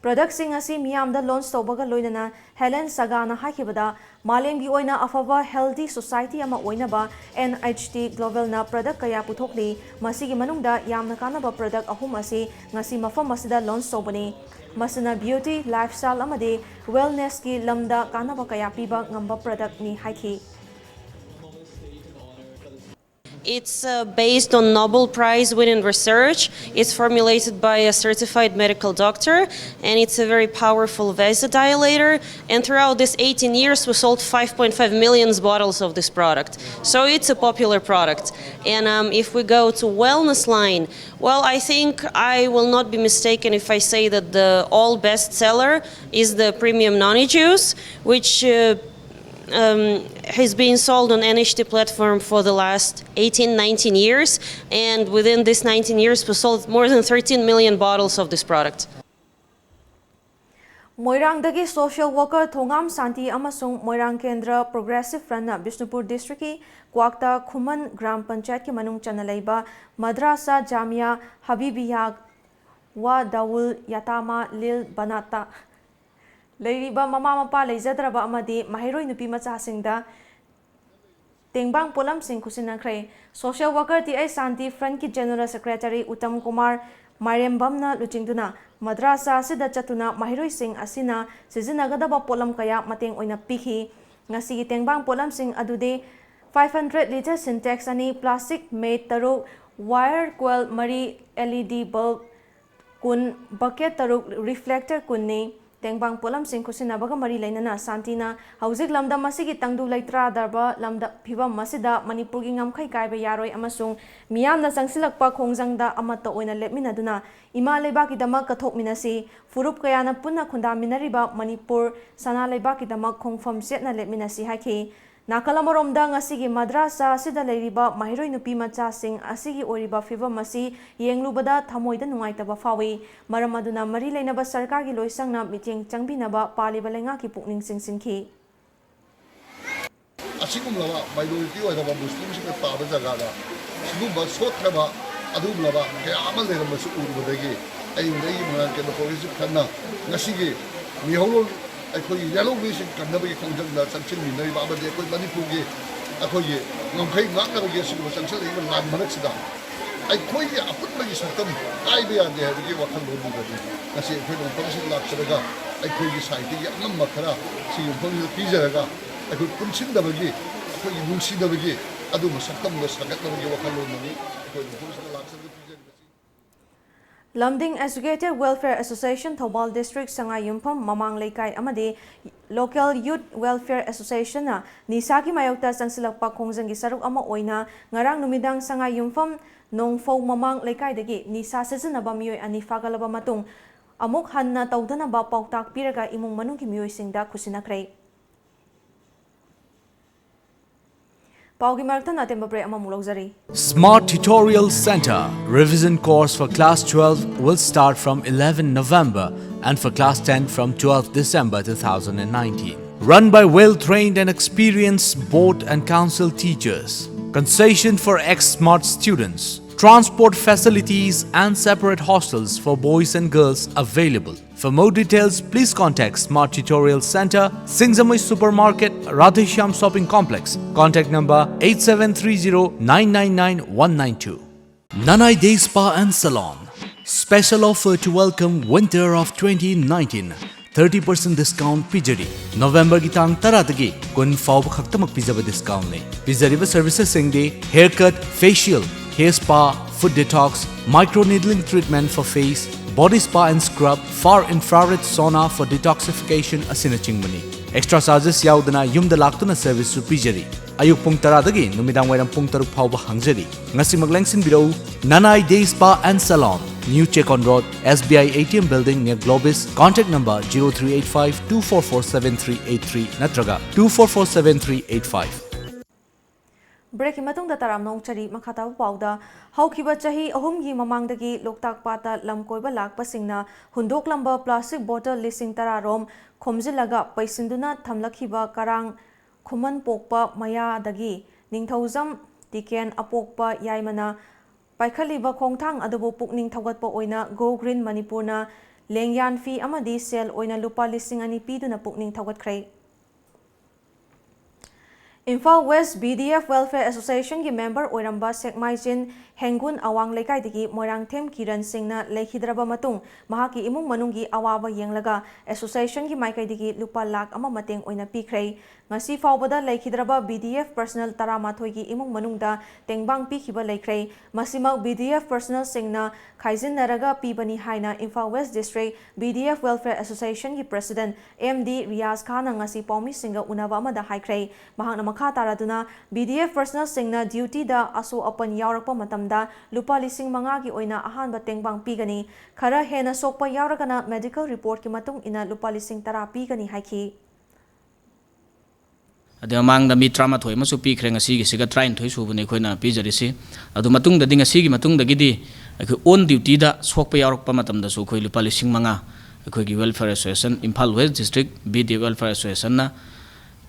ꯄ꯭ꯔꯗꯛꯁꯤꯡ ꯑꯁꯤ ꯃꯤꯌꯥꯝꯗ ꯂꯣꯟꯆ ꯇꯧꯕꯒ ꯂꯣꯏꯅꯅ ꯍꯦꯂꯦꯟ ꯁꯥꯒꯥꯅ ꯍꯥꯏꯈꯤꯕꯗ, ꯃꯥꯂꯦꯝꯒꯤ ꯑꯣꯏꯅ ꯑꯐꯕ ꯍꯦꯜꯗꯤ ꯁꯣꯁꯥꯏꯇꯤ ꯑꯃ ꯑꯣꯏꯅꯕ ꯑꯦꯟ ꯑꯩꯆ ꯇꯤ ꯒ꯭ꯂꯣꯕꯦꯜꯅ ꯄ꯭ꯔꯗꯛ ꯀꯌꯥ ꯄꯨꯊꯣꯛꯂꯤ꯫ ꯃꯁꯤꯒꯤ ꯃꯅꯨꯡꯗ ꯌꯥꯝꯅ ꯀꯥꯟꯅꯕ ꯄ꯭ꯔꯗꯛ ꯑꯍꯨꯝ ꯑꯁꯤ ꯉꯁꯤ ꯃꯐꯝ ꯑꯁꯤꯗ ꯂꯣꯟꯆ ꯇꯧꯕꯅꯤ꯫ ꯃꯁꯤꯅ ꯕ꯭ꯌꯨꯇꯤ, ꯂꯥꯏꯐꯁ꯭ꯇꯥꯏꯜ ꯑꯃꯗꯤ ꯋꯦꯜꯅꯦꯁꯀꯤ ꯂꯝꯗ ꯀꯥꯟꯅꯕ ꯀꯌꯥ ꯄꯤꯕ ꯉꯝꯕ ꯄ꯭ꯔꯗꯛꯅꯤ ꯍꯥꯏꯈꯤ꯫ It's uh, based on Nobel Prize winning research. It's formulated by a certified medical doctor, and it's a very powerful vasodilator. And throughout these eighteen years, we sold five point five million bottles of this product. So it's a popular product. And um, if we go to wellness line, well, I think I will not be mistaken if I say that the all best seller is the premium noni juice, which uh, um, has been sold on N H T platform for the last eighteen, nineteen years, and within these nineteen years, we sold more than thirteen million bottles of this product. ꯃꯣꯏꯔꯥꯡꯗꯒꯤ social worker Thongam Shanti ꯑꯃꯁꯨꯡ ꯃꯣꯏꯔꯥꯡ ꯀꯦꯟꯗ꯭ꯔ progressive ꯐ꯭ꯔꯟꯠꯅ Bishnupur ꯗꯤꯁꯇ꯭ꯔꯤꯛꯀꯤ ꯀ꯭ꯋꯥꯛꯇ ꯈꯨꯃꯟ gram ꯄꯟꯆꯥꯌꯠꯀꯤ ꯃꯅꯨꯡ ꯆꯟꯅ ꯂꯩꯕ ꯃꯗ꯭ꯔꯥꯁꯥ ꯖꯥꯃꯤꯌꯥ ꯍꯕꯤꯕꯤꯌꯥ ꯋꯥ ꯗꯥꯋꯨꯜ ꯌꯥꯇꯥꯃꯥ ꯂꯤꯜ ꯕꯅꯥꯇꯥ ꯂꯩꯔꯤꯕ ꯃꯃꯥ ꯃꯄꯥ ꯂꯩꯖꯗ꯭ꯔꯕ ꯑꯃꯗꯤ ꯃꯍꯩꯔꯣꯏ ꯅꯨꯄꯤ ꯃꯆꯥꯁꯤꯡꯗ ꯇꯦꯡꯕꯥꯡ ꯄꯣꯠꯂꯝꯁꯤꯡ ꯈꯨꯠꯁꯤꯟꯅꯈ꯭ꯔꯦ꯫ Social worker ꯇꯤ ꯑꯩꯆ ꯁꯥꯟꯇꯤ Front ꯀꯤ General Secretary ꯎꯇꯝ ꯀꯨꯃꯥꯔ ꯃꯥꯏꯔꯦꯝꯕꯝꯅ ꯂꯨꯆꯤꯡꯗꯨꯅ ꯃꯗ꯭ꯔꯥꯁꯥ ꯑꯁꯤꯗ ꯆꯠꯇꯨꯅ ꯃꯍꯩꯔꯣꯏꯁꯤꯡ ꯑꯁꯤꯅ ꯁꯤꯖꯤꯟꯅꯒꯗꯕ ꯄꯣꯠꯂꯝ ꯀꯌꯥ ꯃꯇꯦꯡ ꯑꯣꯏꯅ ꯄꯤꯈꯤ꯫ ꯉꯁꯤꯒꯤ ꯇꯦꯡꯕꯥꯡ ꯄꯣꯠꯂꯝꯁꯤꯡ ꯑꯗꯨꯗꯤ five hundred litre Sintex ꯑꯅꯤ, plastic mat ꯇꯔꯨꯛ, wire coil ꯃꯔꯤ, L E D bulb ꯀꯨꯟ, bucket ꯇꯔꯨꯛ, reflector ꯀꯨꯟꯅꯤ꯫ ꯇꯦꯡꯕꯥꯡ ꯄꯣꯠꯂꯝꯁꯤꯡ ꯈꯨꯠꯁꯤꯟꯅꯕꯒ ꯃꯔꯤ ꯂꯩꯅꯅ ꯁꯥꯟꯇꯤꯅ ꯍꯧꯖꯤꯛ ꯂꯝꯗꯝ ꯑꯁꯤꯒꯤ ꯇꯪꯗꯨ ꯂꯩꯇꯥꯗꯕ ꯂꯝꯗ ꯐꯤꯕꯝ ꯑꯁꯤꯗ ꯃꯅꯤꯄꯨꯔꯒꯤ ꯉꯝꯈꯩ ꯀꯥꯏꯕ ꯌꯥꯔꯣꯏ ꯑꯃꯁꯨꯡ ꯃꯤꯌꯥꯝꯅ ꯆꯪꯁꯤꯜꯂꯛꯄ ꯈꯣꯡꯖꯪꯗ ꯑꯃꯠꯇ ꯑꯣꯏꯅ ꯂꯦꯞꯃꯤꯟꯅꯗꯨꯅ ꯏꯃꯥ ꯂꯩꯕꯥꯛꯀꯤꯗꯃꯛ ꯀꯠꯊꯣꯛꯃꯤꯟꯅꯁꯤ꯫ ꯐꯨꯔꯨꯞ ꯀꯌꯥꯅ ꯄꯨꯟꯅ ꯈꯨꯟꯗꯥꯃꯤꯟꯅꯔꯤꯕ ꯃꯅꯤꯄꯨꯔ ꯁꯅꯥ ꯂꯩꯕꯥꯛꯀꯤꯗꯃꯛ ꯈꯣꯡꯐꯝ ꯆꯦꯠꯅ ꯂꯦꯞꯃꯤꯟꯅꯁꯤ ꯍꯥꯏꯈꯤ꯫ ꯅꯥꯀꯜ ꯑꯃꯔꯣꯝꯗ ꯉꯁꯤꯒꯤ ꯃꯗ꯭ꯔꯥꯁꯥ ꯑꯁꯤꯗ ꯂꯩꯔꯤꯕ ꯃꯍꯩꯔꯣꯏ ꯅꯨꯄꯤ ꯃꯆꯥꯁꯤꯡ ꯑꯁꯤꯒꯤ ꯑꯣꯏꯔꯤꯕ ꯐꯤꯕꯝ ꯑꯁꯤ ꯌꯦꯡꯂꯨꯕꯗ ꯊꯃꯣꯏꯗ ꯅꯨꯡꯉꯥꯏꯇꯕ ꯐꯥꯎꯏ꯫ ꯃꯔꯝ ꯑꯗꯨꯅ ꯃꯔꯤ ꯂꯩꯅꯕ ꯁꯔꯀꯥꯔꯒꯤ ꯂꯣꯏꯁꯪꯅ ꯃꯤꯠꯌꯦꯡ ꯆꯪꯕꯤꯅꯕ ꯄꯥꯜꯂꯤꯕ ꯂꯩꯉꯥꯛꯀꯤ ꯄꯨꯛꯅꯤꯡ ꯆꯤꯡꯁꯤꯟꯈꯤ꯫ ꯑꯁꯤꯒꯨꯝꯂꯕ minority ꯑꯣꯏꯔꯕ ꯃꯨꯁꯂꯤꯝꯁꯤꯡꯅ ꯇꯥꯕ ꯖꯒꯥꯗ ꯁꯤꯒꯨꯝꯕ ꯁꯣꯠꯊꯕ ꯑꯗꯨꯒꯨꯝꯂꯕ ꯀꯌꯥ ꯑꯃ ꯂꯩꯔꯝꯕꯁꯨ ꯎꯔꯨꯕꯗꯒꯤ ꯑꯩꯉꯣꯟꯗ ꯑꯩꯒꯤ ꯃꯣꯏꯔꯥꯡ ꯀꯦꯟꯗ꯭ꯔ ꯄ꯭ꯔꯣꯒ꯭ꯔꯦꯁꯤꯞ ꯐ꯭ꯔꯟꯠꯅ ꯉꯁꯤꯒꯤ ꯃꯤꯍꯧꯔꯣꯜ ꯑꯩꯈꯣꯏꯒꯤ ꯌꯦꯜꯍꯧꯃꯤꯁꯤꯡ ꯀꯟꯅꯕꯒꯤ ꯈꯣꯡꯖꯪꯗ ꯆꯪꯁꯤꯟꯃꯤꯟꯅꯔꯤꯕ ꯑꯃꯗꯤ ꯑꯩꯈꯣꯏ ꯃꯅꯤꯄꯨꯔꯒꯤ ꯑꯩꯈꯣꯏꯒꯤ ꯉꯝꯈꯩ ꯉꯥꯛꯅꯕꯒꯤ ꯑꯁꯤꯒꯨꯝꯕ ꯆꯪꯁꯤꯜꯂꯛꯏꯕ ꯂꯥꯟ ꯃꯔꯛꯁꯤꯗ ꯑꯩꯈꯣꯏꯒꯤ ꯑꯄꯨꯟꯕꯒꯤ ꯁꯛꯇꯝ ꯀꯥꯏꯕ ꯌꯥꯗꯦ ꯍꯥꯏꯕꯒꯤ ꯋꯥꯈꯜꯂꯣꯟꯗꯨꯗꯅꯤ ꯉꯁꯤ ꯑꯩꯈꯣꯏꯅ ꯃꯐꯝꯁꯤꯗ ꯂꯥꯛꯆꯔꯒ ꯑꯩꯈꯣꯏꯒꯤ ꯁꯥꯏꯠꯇꯒꯤ ꯑꯉꯝꯕ ꯈꯔ ꯁꯤꯒꯤ ꯃꯐꯝꯁꯤꯗ ꯄꯤꯖꯔꯒ ꯑꯩꯈꯣꯏ ꯄꯨꯟꯁꯤꯟꯅꯕꯒꯤ, ꯑꯩꯈꯣꯏꯒꯤ ꯅꯨꯡꯁꯤꯅꯕꯒꯤ ꯑꯗꯨꯝꯕ ꯁꯛꯇꯝꯗꯣ ꯁꯥꯒꯠꯅꯕꯒꯤ ꯋꯥꯈꯜꯂꯣꯟꯗꯅꯤ ꯑꯩꯈꯣꯏ ꯃꯐꯝꯁꯤꯗ ꯂꯥꯛꯆꯔꯒ ꯄꯤꯖꯔꯤꯕꯁꯤ꯫ ꯂꯝꯗꯤꯡ Educated Welfare Association Thoubal District ꯁꯉꯥꯏ ꯌꯨꯝꯐꯝ ꯃꯃꯥꯡ ꯂꯩꯀꯥꯏ ꯑꯃꯗꯤ Local Youth Welfare Association ꯅ ꯅꯤꯁꯥꯒꯤ ꯃꯥꯌꯣꯛꯇ ꯆꯪꯁꯤꯜꯂꯛꯄ ꯈꯣꯡꯖꯪꯒꯤ ꯁꯔꯨꯛ ꯑꯃ ꯑꯣꯏꯅ ꯉꯔꯥꯡ ꯅꯨꯃꯤꯗꯥꯡ ꯁꯉꯥꯏ ꯌꯨꯝꯐꯝ ꯅꯣꯡꯐꯧ ꯃꯃꯥꯡ ꯂꯩꯀꯥꯏꯗꯒꯤ ꯅꯤꯁꯥ ꯁꯤꯖꯤꯟꯅꯕ ꯃꯤꯑꯣꯏ ꯑꯅꯤ ꯐꯥꯒꯠꯂꯕ ꯃꯇꯨꯡ ꯑꯃꯨꯛ ꯍꯟꯅ ꯇꯧꯗꯅꯕ ꯄꯥꯎꯇꯥꯛ ꯄꯤꯔꯒ ꯏꯃꯨꯡ ꯃꯅꯨꯡꯒꯤ ꯃꯤꯑꯣꯏꯁꯤꯡꯗ ꯈꯨꯠꯁꯤꯟꯅꯈ꯭ꯔꯦ꯫ ꯄꯥꯎꯒꯤ ꯃꯔꯛꯇ ꯑꯇꯦꯟꯕ break ꯑꯃꯃꯨꯛ ꯂꯧꯖꯔꯤ꯫ Smart Tutorial Center. Revision course for class twelve will start from eleven November and for class ten from twelve December two thousand nineteen. Run by well-trained and experienced board and council teachers. Concession for ex-smart students. Transport facilities and separate hostels for boys and girls available. For more details, please contact Smart Tutorial Center, Singjamui Supermarket, Radheshyam Shopping Complex. Contact number eight seven three zero nine nine nine one nine two. Nanai Day Spa and Salon. Special offer to welcome winter of twenty nineteen. Thirty percent discount ꯄꯤꯖꯔꯤ꯫ November ꯒꯤ ꯇꯥꯡ ꯇꯔꯥꯗꯒꯤ ꯀꯨꯟ ꯐꯥꯎꯕ ꯈꯛꯇꯃꯛ ꯄꯤꯖꯕ discount ꯅꯤ꯫ ꯄꯤꯖꯔꯤꯕ services ꯁꯤꯡꯗꯤ haircut, facial, hair spa, foot detox, micro needling treatment for face, body spa and scrub, far infrared sauna for detoxification ꯑꯁꯤꯅꯆꯤꯡꯕꯅꯤ꯫ Extra charges ꯌꯥꯎꯗꯅ ꯌꯨꯝꯗ ꯂꯥꯛꯇꯨꯅ service ꯁꯨ ꯄꯤꯖꯔꯤ꯫ ꯑꯌꯨꯛ ꯄꯨꯡ ꯇꯔꯥꯗꯒꯤ ꯅꯨꯃꯤꯗꯥꯡ ꯋꯥꯏꯔꯝ ꯄꯨꯡ ꯇꯔꯨꯛ ꯐꯥꯎꯕ ꯍꯥꯡꯖꯔꯤ꯫ ꯉꯁꯤꯃꯛ ꯂꯦꯡꯁꯤꯟꯕꯤꯔꯛꯎ, Nanai Day Spa and Salon, New Checkon Road, S B I A T M Building near Globis, contact number zero three eight five two four four seven three eight three ꯅꯠꯇ꯭ꯔꯒ two four four seven three eight five꯫ Break ꯀꯤ ꯃꯇꯨꯡꯗ ꯇꯔꯥꯝꯅ ꯑꯣꯛꯆꯔꯤ꯫ ꯃꯈꯥ ꯇꯥꯕ ꯄꯥꯎꯗ, ꯍꯧꯈꯤꯕ ꯆꯍꯤ ꯑꯍꯨꯝꯒꯤ ꯃꯃꯥꯡꯗꯒꯤ ꯂꯣꯛꯇꯥꯛ ꯄꯥꯠꯇ ꯂꯝ ꯀꯣꯏꯕ ꯂꯥꯛꯄꯁꯤꯡꯅ ꯍꯨꯟꯗꯣꯛꯂꯝꯕ plastic bottle ꯂꯤꯁꯤꯡ ꯇꯔꯥ ꯔꯣꯝ ꯈꯣꯝꯖꯤꯜꯂꯒ ꯄꯩꯁꯤꯟꯗꯨꯅ ꯊꯝꯂꯛꯈꯤꯕ ꯀꯔꯥꯡ ꯈꯨꯃꯟ ꯄꯣꯛꯄ ꯃꯌꯥꯗꯒꯤ ꯅꯤꯡꯊꯧꯖꯝ ꯇꯤꯀꯦꯟ ꯑꯄꯣꯛꯄ ꯌꯥꯏꯃꯅ ꯄꯥꯏꯈꯠꯂꯤꯕ ꯈꯣꯡꯊꯥꯡ ꯑꯗꯨꯕꯨ ꯄꯨꯛꯅꯤꯡ ꯊꯧꯒꯠꯄ ꯑꯣꯏꯅ Go Green ꯃꯅꯤꯄꯨꯔꯅ ꯂꯦꯡꯌꯥꯟ fee ꯑꯃꯗꯤ ꯁꯦꯜ ꯑꯣꯏꯅ ꯂꯨꯄꯥ ꯂꯤꯁꯤꯡ ꯑꯅꯤ ꯄꯤꯗꯨꯅ ꯄꯨꯛꯅꯤꯡ ꯊꯧꯒꯠꯈ꯭ꯔꯦ꯫ Imphal West B D F Welfare Association ꯒꯤ member ꯑꯣꯏꯔꯝꯕ ꯁꯦꯛꯃꯥꯏꯖꯤꯟ ꯍꯦꯡꯒꯨꯟ ꯑꯋꯥꯡ ꯂꯩꯀꯥꯏꯗꯒꯤ ꯃꯣꯏꯔꯥꯡꯊꯦꯝ ꯀꯤꯔꯟ ꯁꯤꯡꯅ ꯂꯩꯈꯤꯗ꯭ꯔꯕ ꯃꯇꯨꯡ, ꯃꯍꯥꯛꯀꯤ ꯏꯃꯨꯡ ꯃꯅꯨꯡꯒꯤ ꯑꯋꯥꯕ ꯌꯦꯡꯂꯒ association ꯒꯤ ꯃꯥꯏꯀꯩꯗꯒꯤ ꯂꯨꯄꯥ ꯂꯥꯈ ꯑꯃ ꯃꯇꯦꯡ ꯑꯣꯏꯅ ꯄꯤꯈ꯭ꯔꯦ꯫ ꯉꯁꯤ ꯐꯥꯎꯕꯗ ꯂꯩꯈꯤꯗ꯭ꯔꯕ B D F personnel ꯇꯔꯥꯃꯥꯊꯣꯏꯒꯤ ꯏꯃꯨꯡ ꯃꯅꯨꯡꯗ ꯇꯦꯡꯕꯥꯡ ꯄꯤꯈꯤꯕ ꯂꯩꯈ꯭ꯔꯦ꯫ ꯃꯁꯤꯃꯛ B D F personnel ꯁꯤꯡꯅ ꯈꯥꯏꯖꯤꯟꯅꯔꯒ ꯄꯤꯕꯅꯤ ꯍꯥꯏꯅ Imphal West District B D F Welfare Association ꯒꯤ President M D ꯔꯤꯌꯥꯖ ꯈꯥꯟꯅ ꯉꯁꯤ ꯄꯥꯎꯃꯤꯁꯤꯡꯒ ꯎꯅꯕ ꯑꯃꯗ ꯍꯥꯏꯈ꯭ꯔꯦ꯫ ꯃꯍꯥꯛꯅ ꯃꯈꯥ ꯇꯥꯔꯗꯨꯅ, B D F personnel ꯁꯤꯡꯅ duty ꯗ ꯑꯁꯣꯛ ꯑꯄꯟ ꯌꯥꯎꯔꯛꯄ ꯃꯇꯝꯗ ꯂꯨꯄꯥ ꯂꯤꯁꯤꯡ ꯃꯉꯥꯒꯤ ꯑꯣꯏꯅ ꯑꯍꯥꯟꯕ ꯇꯦꯡꯕꯥꯡ ꯄꯤꯒꯅꯤ꯫ ꯈꯔ ꯍꯦꯟꯅ ꯁꯣꯛꯄ ꯌꯥꯎꯔꯒꯅ medical report ꯀꯤ ꯃꯇꯨꯡ ꯏꯟꯅ ꯂꯨꯄꯥ ꯂꯤꯁꯤꯡ ꯇꯔꯥ ꯄꯤꯒꯅꯤ ꯍꯥꯏꯈꯤ꯫ ꯑꯗꯩ ꯃꯃꯥꯡꯗ ꯃꯤ ꯇꯔꯥꯃꯥꯊꯣꯏ ꯑꯃꯁꯨ ꯄꯤꯈ꯭ꯔꯦ, ꯉꯁꯤꯒꯤꯁꯤꯒ ꯇꯔꯥꯅꯤꯊꯣꯏ ꯁꯨꯕꯅꯤ ꯑꯩꯈꯣꯏꯅ ꯄꯤꯖꯔꯤꯁꯤ꯫ ꯑꯗꯨ ꯃꯇꯨꯡꯗꯗꯤ, ꯉꯁꯤꯒꯤ ꯃꯇꯨꯡꯗꯒꯤꯗꯤ ꯑꯩꯈꯣꯏ on duty ꯗ ꯁꯣꯛꯄ ꯌꯥꯎꯔꯛꯄ ꯃꯇꯝꯗꯁꯨ ꯑꯩꯈꯣꯏ ꯂꯨꯄꯥ ꯂꯤꯁꯤꯡ ꯃꯉꯥ ꯑꯩꯈꯣꯏꯒꯤ Welfare Association, Imphal West District B D F Welfare Association ꯅ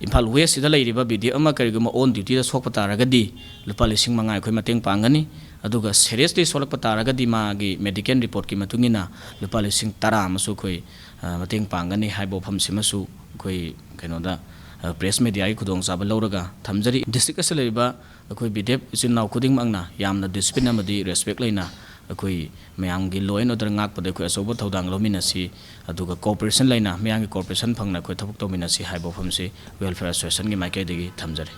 Imphal West ꯁꯤꯗ ꯂꯩꯔꯤꯕ B D F ꯑꯃ ꯀꯔꯤꯒꯨꯝꯕ on duty ꯗ ꯁꯣꯛꯄ ꯇꯥꯔꯒꯗꯤ ꯂꯨꯄꯥ ꯂꯤꯁꯤꯡ ꯃꯉꯥ ꯑꯩꯈꯣꯏ ꯃꯇꯦꯡ ꯄꯥꯡꯒꯅꯤ꯫ ꯑꯗꯨꯒ seriously ꯁꯣꯛꯂꯛꯄ ꯇꯥꯔꯒꯗꯤ ꯃꯥꯒꯤ medical reportꯀꯤ ꯃꯇꯨꯡ ꯏꯟꯅ ꯂꯨꯄꯥ ꯂꯤꯁꯤꯡ ꯇꯔꯥ ꯑꯃꯁꯨ ꯑꯩꯈꯣꯏ, ꯑ, ꯃꯇꯦꯡ ꯄꯥꯡꯒꯅꯤ ꯍꯥꯏꯕ ꯋꯥꯐꯝꯁꯤꯃꯁꯨ ꯑꯩꯈꯣꯏ ꯀꯩꯅꯣꯗ, ꯑ, press mediaꯒꯤ ꯈꯨꯗꯣꯡꯆꯥꯕ ꯂꯧꯔꯒ ꯊꯝꯖꯔꯤ꯫ District ꯑꯁꯤꯗ ꯂꯩꯔꯤꯕ ꯑꯩꯈꯣꯏ BDF ꯏꯆꯤꯟ ꯏꯅꯥꯎ ꯈꯨꯗꯤꯡꯃꯛꯅ ꯌꯥꯝꯅ discipline ꯑꯃꯗꯤ respect ꯂꯩꯅ ꯑꯩꯈꯣꯏ ꯃꯌꯥꯝꯒꯤ law and order ꯉꯥꯛꯄꯗ ꯑꯩꯈꯣꯏ ꯑꯆꯧꯕ ꯊꯧꯗꯥꯡ ꯂꯧꯃꯤꯟꯅꯁꯤ, ꯑꯗꯨꯒ cooperation ꯂꯩꯅ, ꯃꯌꯥꯝꯒꯤ cooperation ꯐꯪꯅ ꯑꯩꯈꯣꯏ ꯊꯕꯛ ꯇꯧꯃꯤꯟꯅꯁꯤ ꯍꯥꯏꯕ ꯋꯥꯐꯝꯁꯤ Welfare Associationꯒꯤ ꯃꯥꯏꯀꯩꯗꯒꯤ ꯊꯝꯖꯔꯤ꯫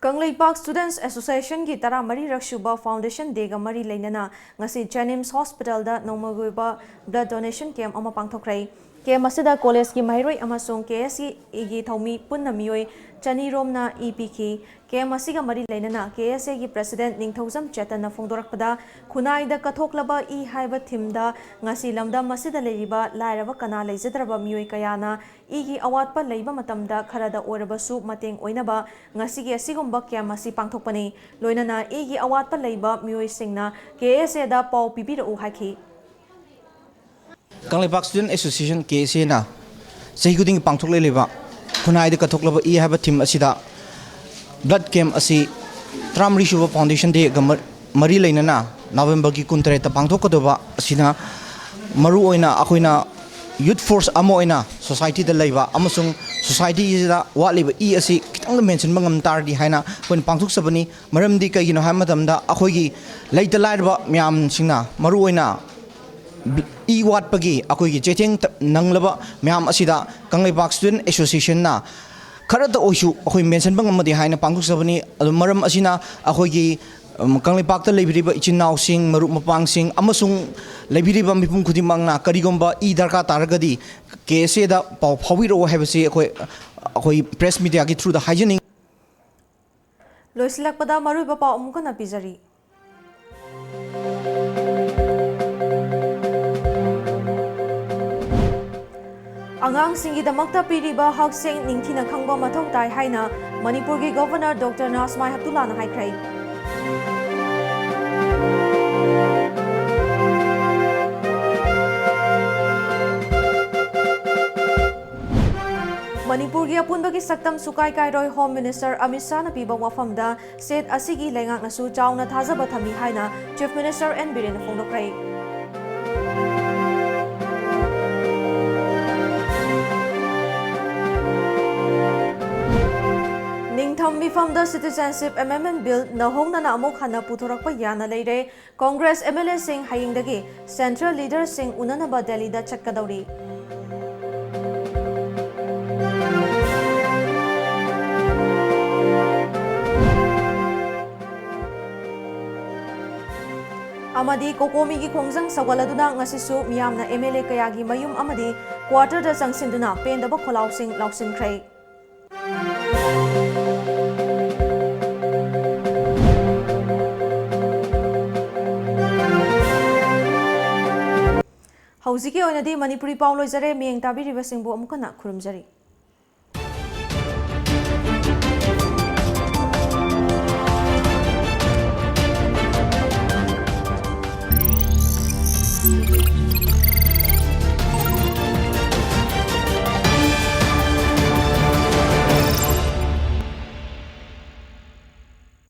ꯀꯪꯂꯩꯄꯥꯛ Students Associationꯒꯤ ꯇꯔꯥꯃꯔꯤꯔꯛ ꯁꯨꯕ Foundation Dayꯒ ꯃꯔꯤ ꯂꯩꯅꯅ ꯉꯁꯤ JNIMS Hospitalꯗ ꯅꯣꯡꯃꯒꯤ ꯑꯣꯏꯕ blood donation camp ꯑꯃ ꯄꯥꯡꯊꯣꯛꯈ꯭ꯔꯦ꯫ Camp ꯑꯁꯤꯗ collegeꯀꯤ ꯃꯍꯩꯔꯣꯏ ꯑꯃꯁꯨꯡ KSAꯒꯤ ꯊꯧꯃꯤ ꯄꯨꯟꯅ ꯃꯤꯑꯣꯏ ꯆꯅꯤ ꯔꯣꯝꯅ ꯏ ꯄꯤꯈꯤ꯫ Camp ꯑꯁꯤꯒ ꯃꯔꯤ ꯂꯩꯅꯅ KSAꯒꯤ President ꯅꯤꯡꯊꯧꯖꯝ ꯆꯦꯇꯟꯅ ꯐꯣꯡꯗꯣꯔꯛꯄꯗ, ꯈꯨꯟꯅꯥꯏꯗ ꯀꯠꯊꯣꯛꯂꯕ ꯏ ꯍꯥꯏꯕ themeꯗ ꯉꯁꯤ ꯂꯝꯗꯝ ꯑꯁꯤꯗ ꯂꯩꯔꯤꯕ ꯂꯥꯏꯔꯕ ꯀꯅꯥ ꯂꯩꯖꯗ꯭ꯔꯕ ꯃꯤꯑꯣꯏ ꯀꯌꯥꯅ ꯏꯒꯤ ꯑꯋꯥꯠꯄ ꯂꯩꯕ ꯃꯇꯝꯗ ꯈꯔꯗ ꯑꯣꯏꯔꯕꯁꯨ ꯃꯇꯦꯡ ꯑꯣꯏꯅꯕ ꯉꯁꯤꯒꯤ ꯑꯁꯤꯒꯨꯝꯕ camp ꯑꯁꯤ ꯄꯥꯡꯊꯣꯛꯄꯅꯤ꯫ ꯂꯣꯏꯅꯅ ꯏꯒꯤ ꯑꯋꯥꯠꯄ ꯂꯩꯕ ꯃꯤꯑꯣꯏꯁꯤꯡꯅ KSAꯗ ꯄꯥꯎ ꯄꯤꯕꯤꯔꯛꯎ ꯍꯥꯏꯈꯤ꯫ ꯀꯪꯂꯩꯄꯥꯛ Student Association, KSAꯅ ꯆꯍꯤ ꯈꯨꯗꯤꯡꯒꯤ ꯄꯥꯡꯊꯣꯛꯂꯛꯂꯤꯕ ꯈꯨꯟꯅꯥꯏꯗ ꯀꯠꯊꯣꯛꯂꯕ ꯏ ꯍꯥꯏꯕ theme ꯑꯁꯤꯗ blood camp ꯑꯁꯤ ꯇꯔꯥꯃꯔꯤ ꯁꯨꯕ Foundation Dayꯒ ꯃ-, ꯃꯔꯤ ꯂꯩꯅꯅ Novemberꯒꯤ ꯀꯨꯟꯇꯔꯦꯠꯇ ꯄꯥꯡꯊꯣꯛꯀꯗꯧꯕ ꯑꯁꯤꯅ ꯃꯔꯨꯑꯣꯏꯅ ꯑꯩꯈꯣꯏꯅ youth force ꯑꯃ ꯑꯣꯏꯅ societyꯗ ꯂꯩꯕ ꯑꯃꯁꯨꯡ societyꯁꯤꯗ ꯋꯥꯠꯂꯤꯕ ꯏ ꯑꯁꯤ ꯈꯤꯇꯪꯗ ꯃꯦꯟꯁꯤꯟꯕ ꯉꯝ ꯇꯥꯔꯗꯤ ꯍꯥꯏꯅ ꯑꯩꯈꯣꯏꯅ ꯄꯥꯡꯊꯣꯛꯆꯕꯅꯤ꯫ ꯃꯔꯝꯗꯤ ꯀꯩꯒꯤꯅꯣ ꯍꯥꯏꯕ ꯃꯇꯝꯗ ꯑꯩꯈꯣꯏꯒꯤ ꯂꯩꯇ ꯂꯥꯏꯔꯕ ꯃꯌꯥꯝꯁꯤꯡꯅ ꯃꯔꯨꯑꯣꯏꯅ ꯏ ꯋꯥꯠꯄꯒꯤ ꯑꯩꯈꯣꯏꯒꯤ ꯆꯩꯊꯦꯡ ꯇ-, ꯅꯪꯂꯕ ꯃꯌꯥꯝ ꯑꯁꯤꯗ ꯀꯪꯂꯩꯄꯥꯛ Student Associationꯅ ꯈꯔꯇ ꯑꯣꯏꯁꯨ ꯑꯩꯈꯣꯏ ꯃꯦꯟꯁꯤꯟꯕ ꯉꯝꯃꯗꯤ ꯍꯥꯏꯅ ꯄꯥꯡꯊꯣꯛꯆꯕꯅꯤ꯫ ꯑꯗꯨ ꯃꯔꯝ ꯑꯁꯤꯅ ꯑꯩꯈꯣꯏꯒꯤ, ꯎꯝ, ꯀꯪꯂꯩꯄꯥꯛꯇ ꯂꯩꯕꯤꯔꯤꯕ ꯏꯆꯤꯟ ꯏꯅꯥꯎꯁꯤꯡ, ꯃꯔꯨꯞ ꯃꯄꯥꯡꯁꯤꯡ ꯑꯃꯁꯨꯡ ꯂꯩꯕꯤꯔꯤꯕ ꯃꯤꯄꯨꯝ ꯈꯨꯗꯤꯡꯃꯛꯅ ꯀꯔꯤꯒꯨꯝꯕ ꯏ ꯗꯔꯀꯥꯔ ꯇꯥꯔꯒꯗꯤ KSAꯗ ꯄꯥꯎ ꯐꯥꯎꯕꯤꯔꯛꯑꯣ ꯍꯥꯏꯕꯁꯤ ꯑꯩꯈꯣꯏ, ꯑꯩꯈꯣꯏ press mediaꯒꯤ throughꯗ ꯍꯥꯏꯖꯅꯤꯡꯏ꯫ ꯂꯣꯏꯁꯤꯜꯂꯛꯄꯗ ꯃꯔꯨꯑꯣꯏꯕ ꯄꯥꯎ ꯑꯃꯨꯛ ꯍꯟꯅ ꯄꯤꯖꯔꯤ꯫ ꯑꯉꯥꯡꯁꯤꯡꯒꯤꯗꯃꯛꯇ ꯄꯤꯔꯤꯕ ꯍꯛꯁꯤꯡ ꯅꯤꯡꯊꯤꯅ ꯈꯪꯕ ꯃꯊꯧ ꯇꯥꯏ ꯍꯥꯏꯅ ꯃꯅꯤꯄꯨꯔꯒꯤ Governor Doctor ꯅꯥꯖꯃꯥ ꯍꯦꯞꯇꯨꯂꯥꯅ ꯍꯥꯏꯈ꯭ꯔꯦ꯫ ꯃꯅꯤꯄꯨꯔꯒꯤ ꯑꯄꯨꯟꯕꯒꯤ ꯁꯛꯇꯝ ꯁꯨꯀꯥꯏ ꯀꯥꯏꯔꯣꯏ꯫ ꯍꯣꯝ ꯃꯤꯅꯤꯁꯇꯔ ꯑꯃꯤꯠ ꯁꯥꯍꯅ ꯄꯤꯕ ꯋꯥꯐꯝꯗ ꯁꯦꯠ ꯑꯁꯤꯒꯤ ꯂꯩꯉꯥꯛꯅꯁꯨ ꯆꯥꯎꯅ ꯊꯥꯖꯕ ꯊꯝꯃꯤ ꯍꯥꯏꯅ ꯆꯤꯐ ꯃꯤꯅꯤꯁꯇꯔ ꯑꯦꯟ ꯕꯤꯔꯦꯟꯅ ꯐꯣꯡꯗꯣꯛꯈ꯭ꯔꯦ꯫ ꯅꯤꯡꯊꯝ ꯃꯤꯐꯝꯗ ꯁꯤꯇꯤꯖꯦꯟꯁꯤꯞ ꯑꯦꯃꯦꯟꯗꯃꯦꯟ ꯕꯤꯜ ꯅꯧꯍꯧꯅꯅ ꯑꯃꯨꯛ ꯍꯟꯅ ꯄꯨꯊꯣꯔꯛꯄ ꯌꯥꯅ ꯂꯩꯔꯦ꯫ ꯀꯣꯡꯒ꯭ꯔꯦꯁ ꯑꯦꯝ ꯑꯦꯜ ꯑꯦꯁꯤꯡ ꯍꯌꯦꯡꯗꯒꯤ ꯁꯦꯟꯇ꯭ꯔꯦꯜ ꯂꯤꯗꯔꯁꯤꯡ ꯎꯅꯅꯕ ꯗꯦꯜꯂꯤꯗ ꯆꯠꯀꯗꯧꯔꯤ꯫ ꯑꯃꯗꯤ ꯀꯣꯀꯣꯃꯤꯒꯤ ꯈꯣꯡꯖꯪ ꯁꯧꯒꯠꯂꯗꯨꯅ ꯉꯁꯤꯁꯨ ꯃꯤꯌꯥꯝꯅ ꯑꯦꯝ ꯑꯦꯜ ꯑꯦ ꯀꯌꯥꯒꯤ ꯃꯌꯨꯝ ꯑꯃꯗꯤ ꯀ꯭ꯋꯥꯇꯔꯗ ꯆꯪꯁꯤꯟꯗꯨꯅ ꯄꯦꯟꯗꯕ ꯈꯣꯜꯂꯥꯎꯁꯤꯡ ꯂꯥꯎꯁꯤꯟꯈ꯭ꯔꯦ꯫ ꯍꯧꯖꯤꯛꯀꯤ ꯑꯣꯏꯅꯗꯤ ꯃꯅꯤꯄꯨꯔꯤ ꯄꯥꯎ ꯂꯣꯏꯖꯔꯦ꯫ ꯃꯤꯠꯌꯦꯡ ꯇꯥꯕꯤꯔꯤꯕꯁꯤꯡꯕꯨ ꯑꯃꯨꯛ ꯍꯟꯅ ꯈꯨꯔꯨꯝꯖꯔꯤ꯫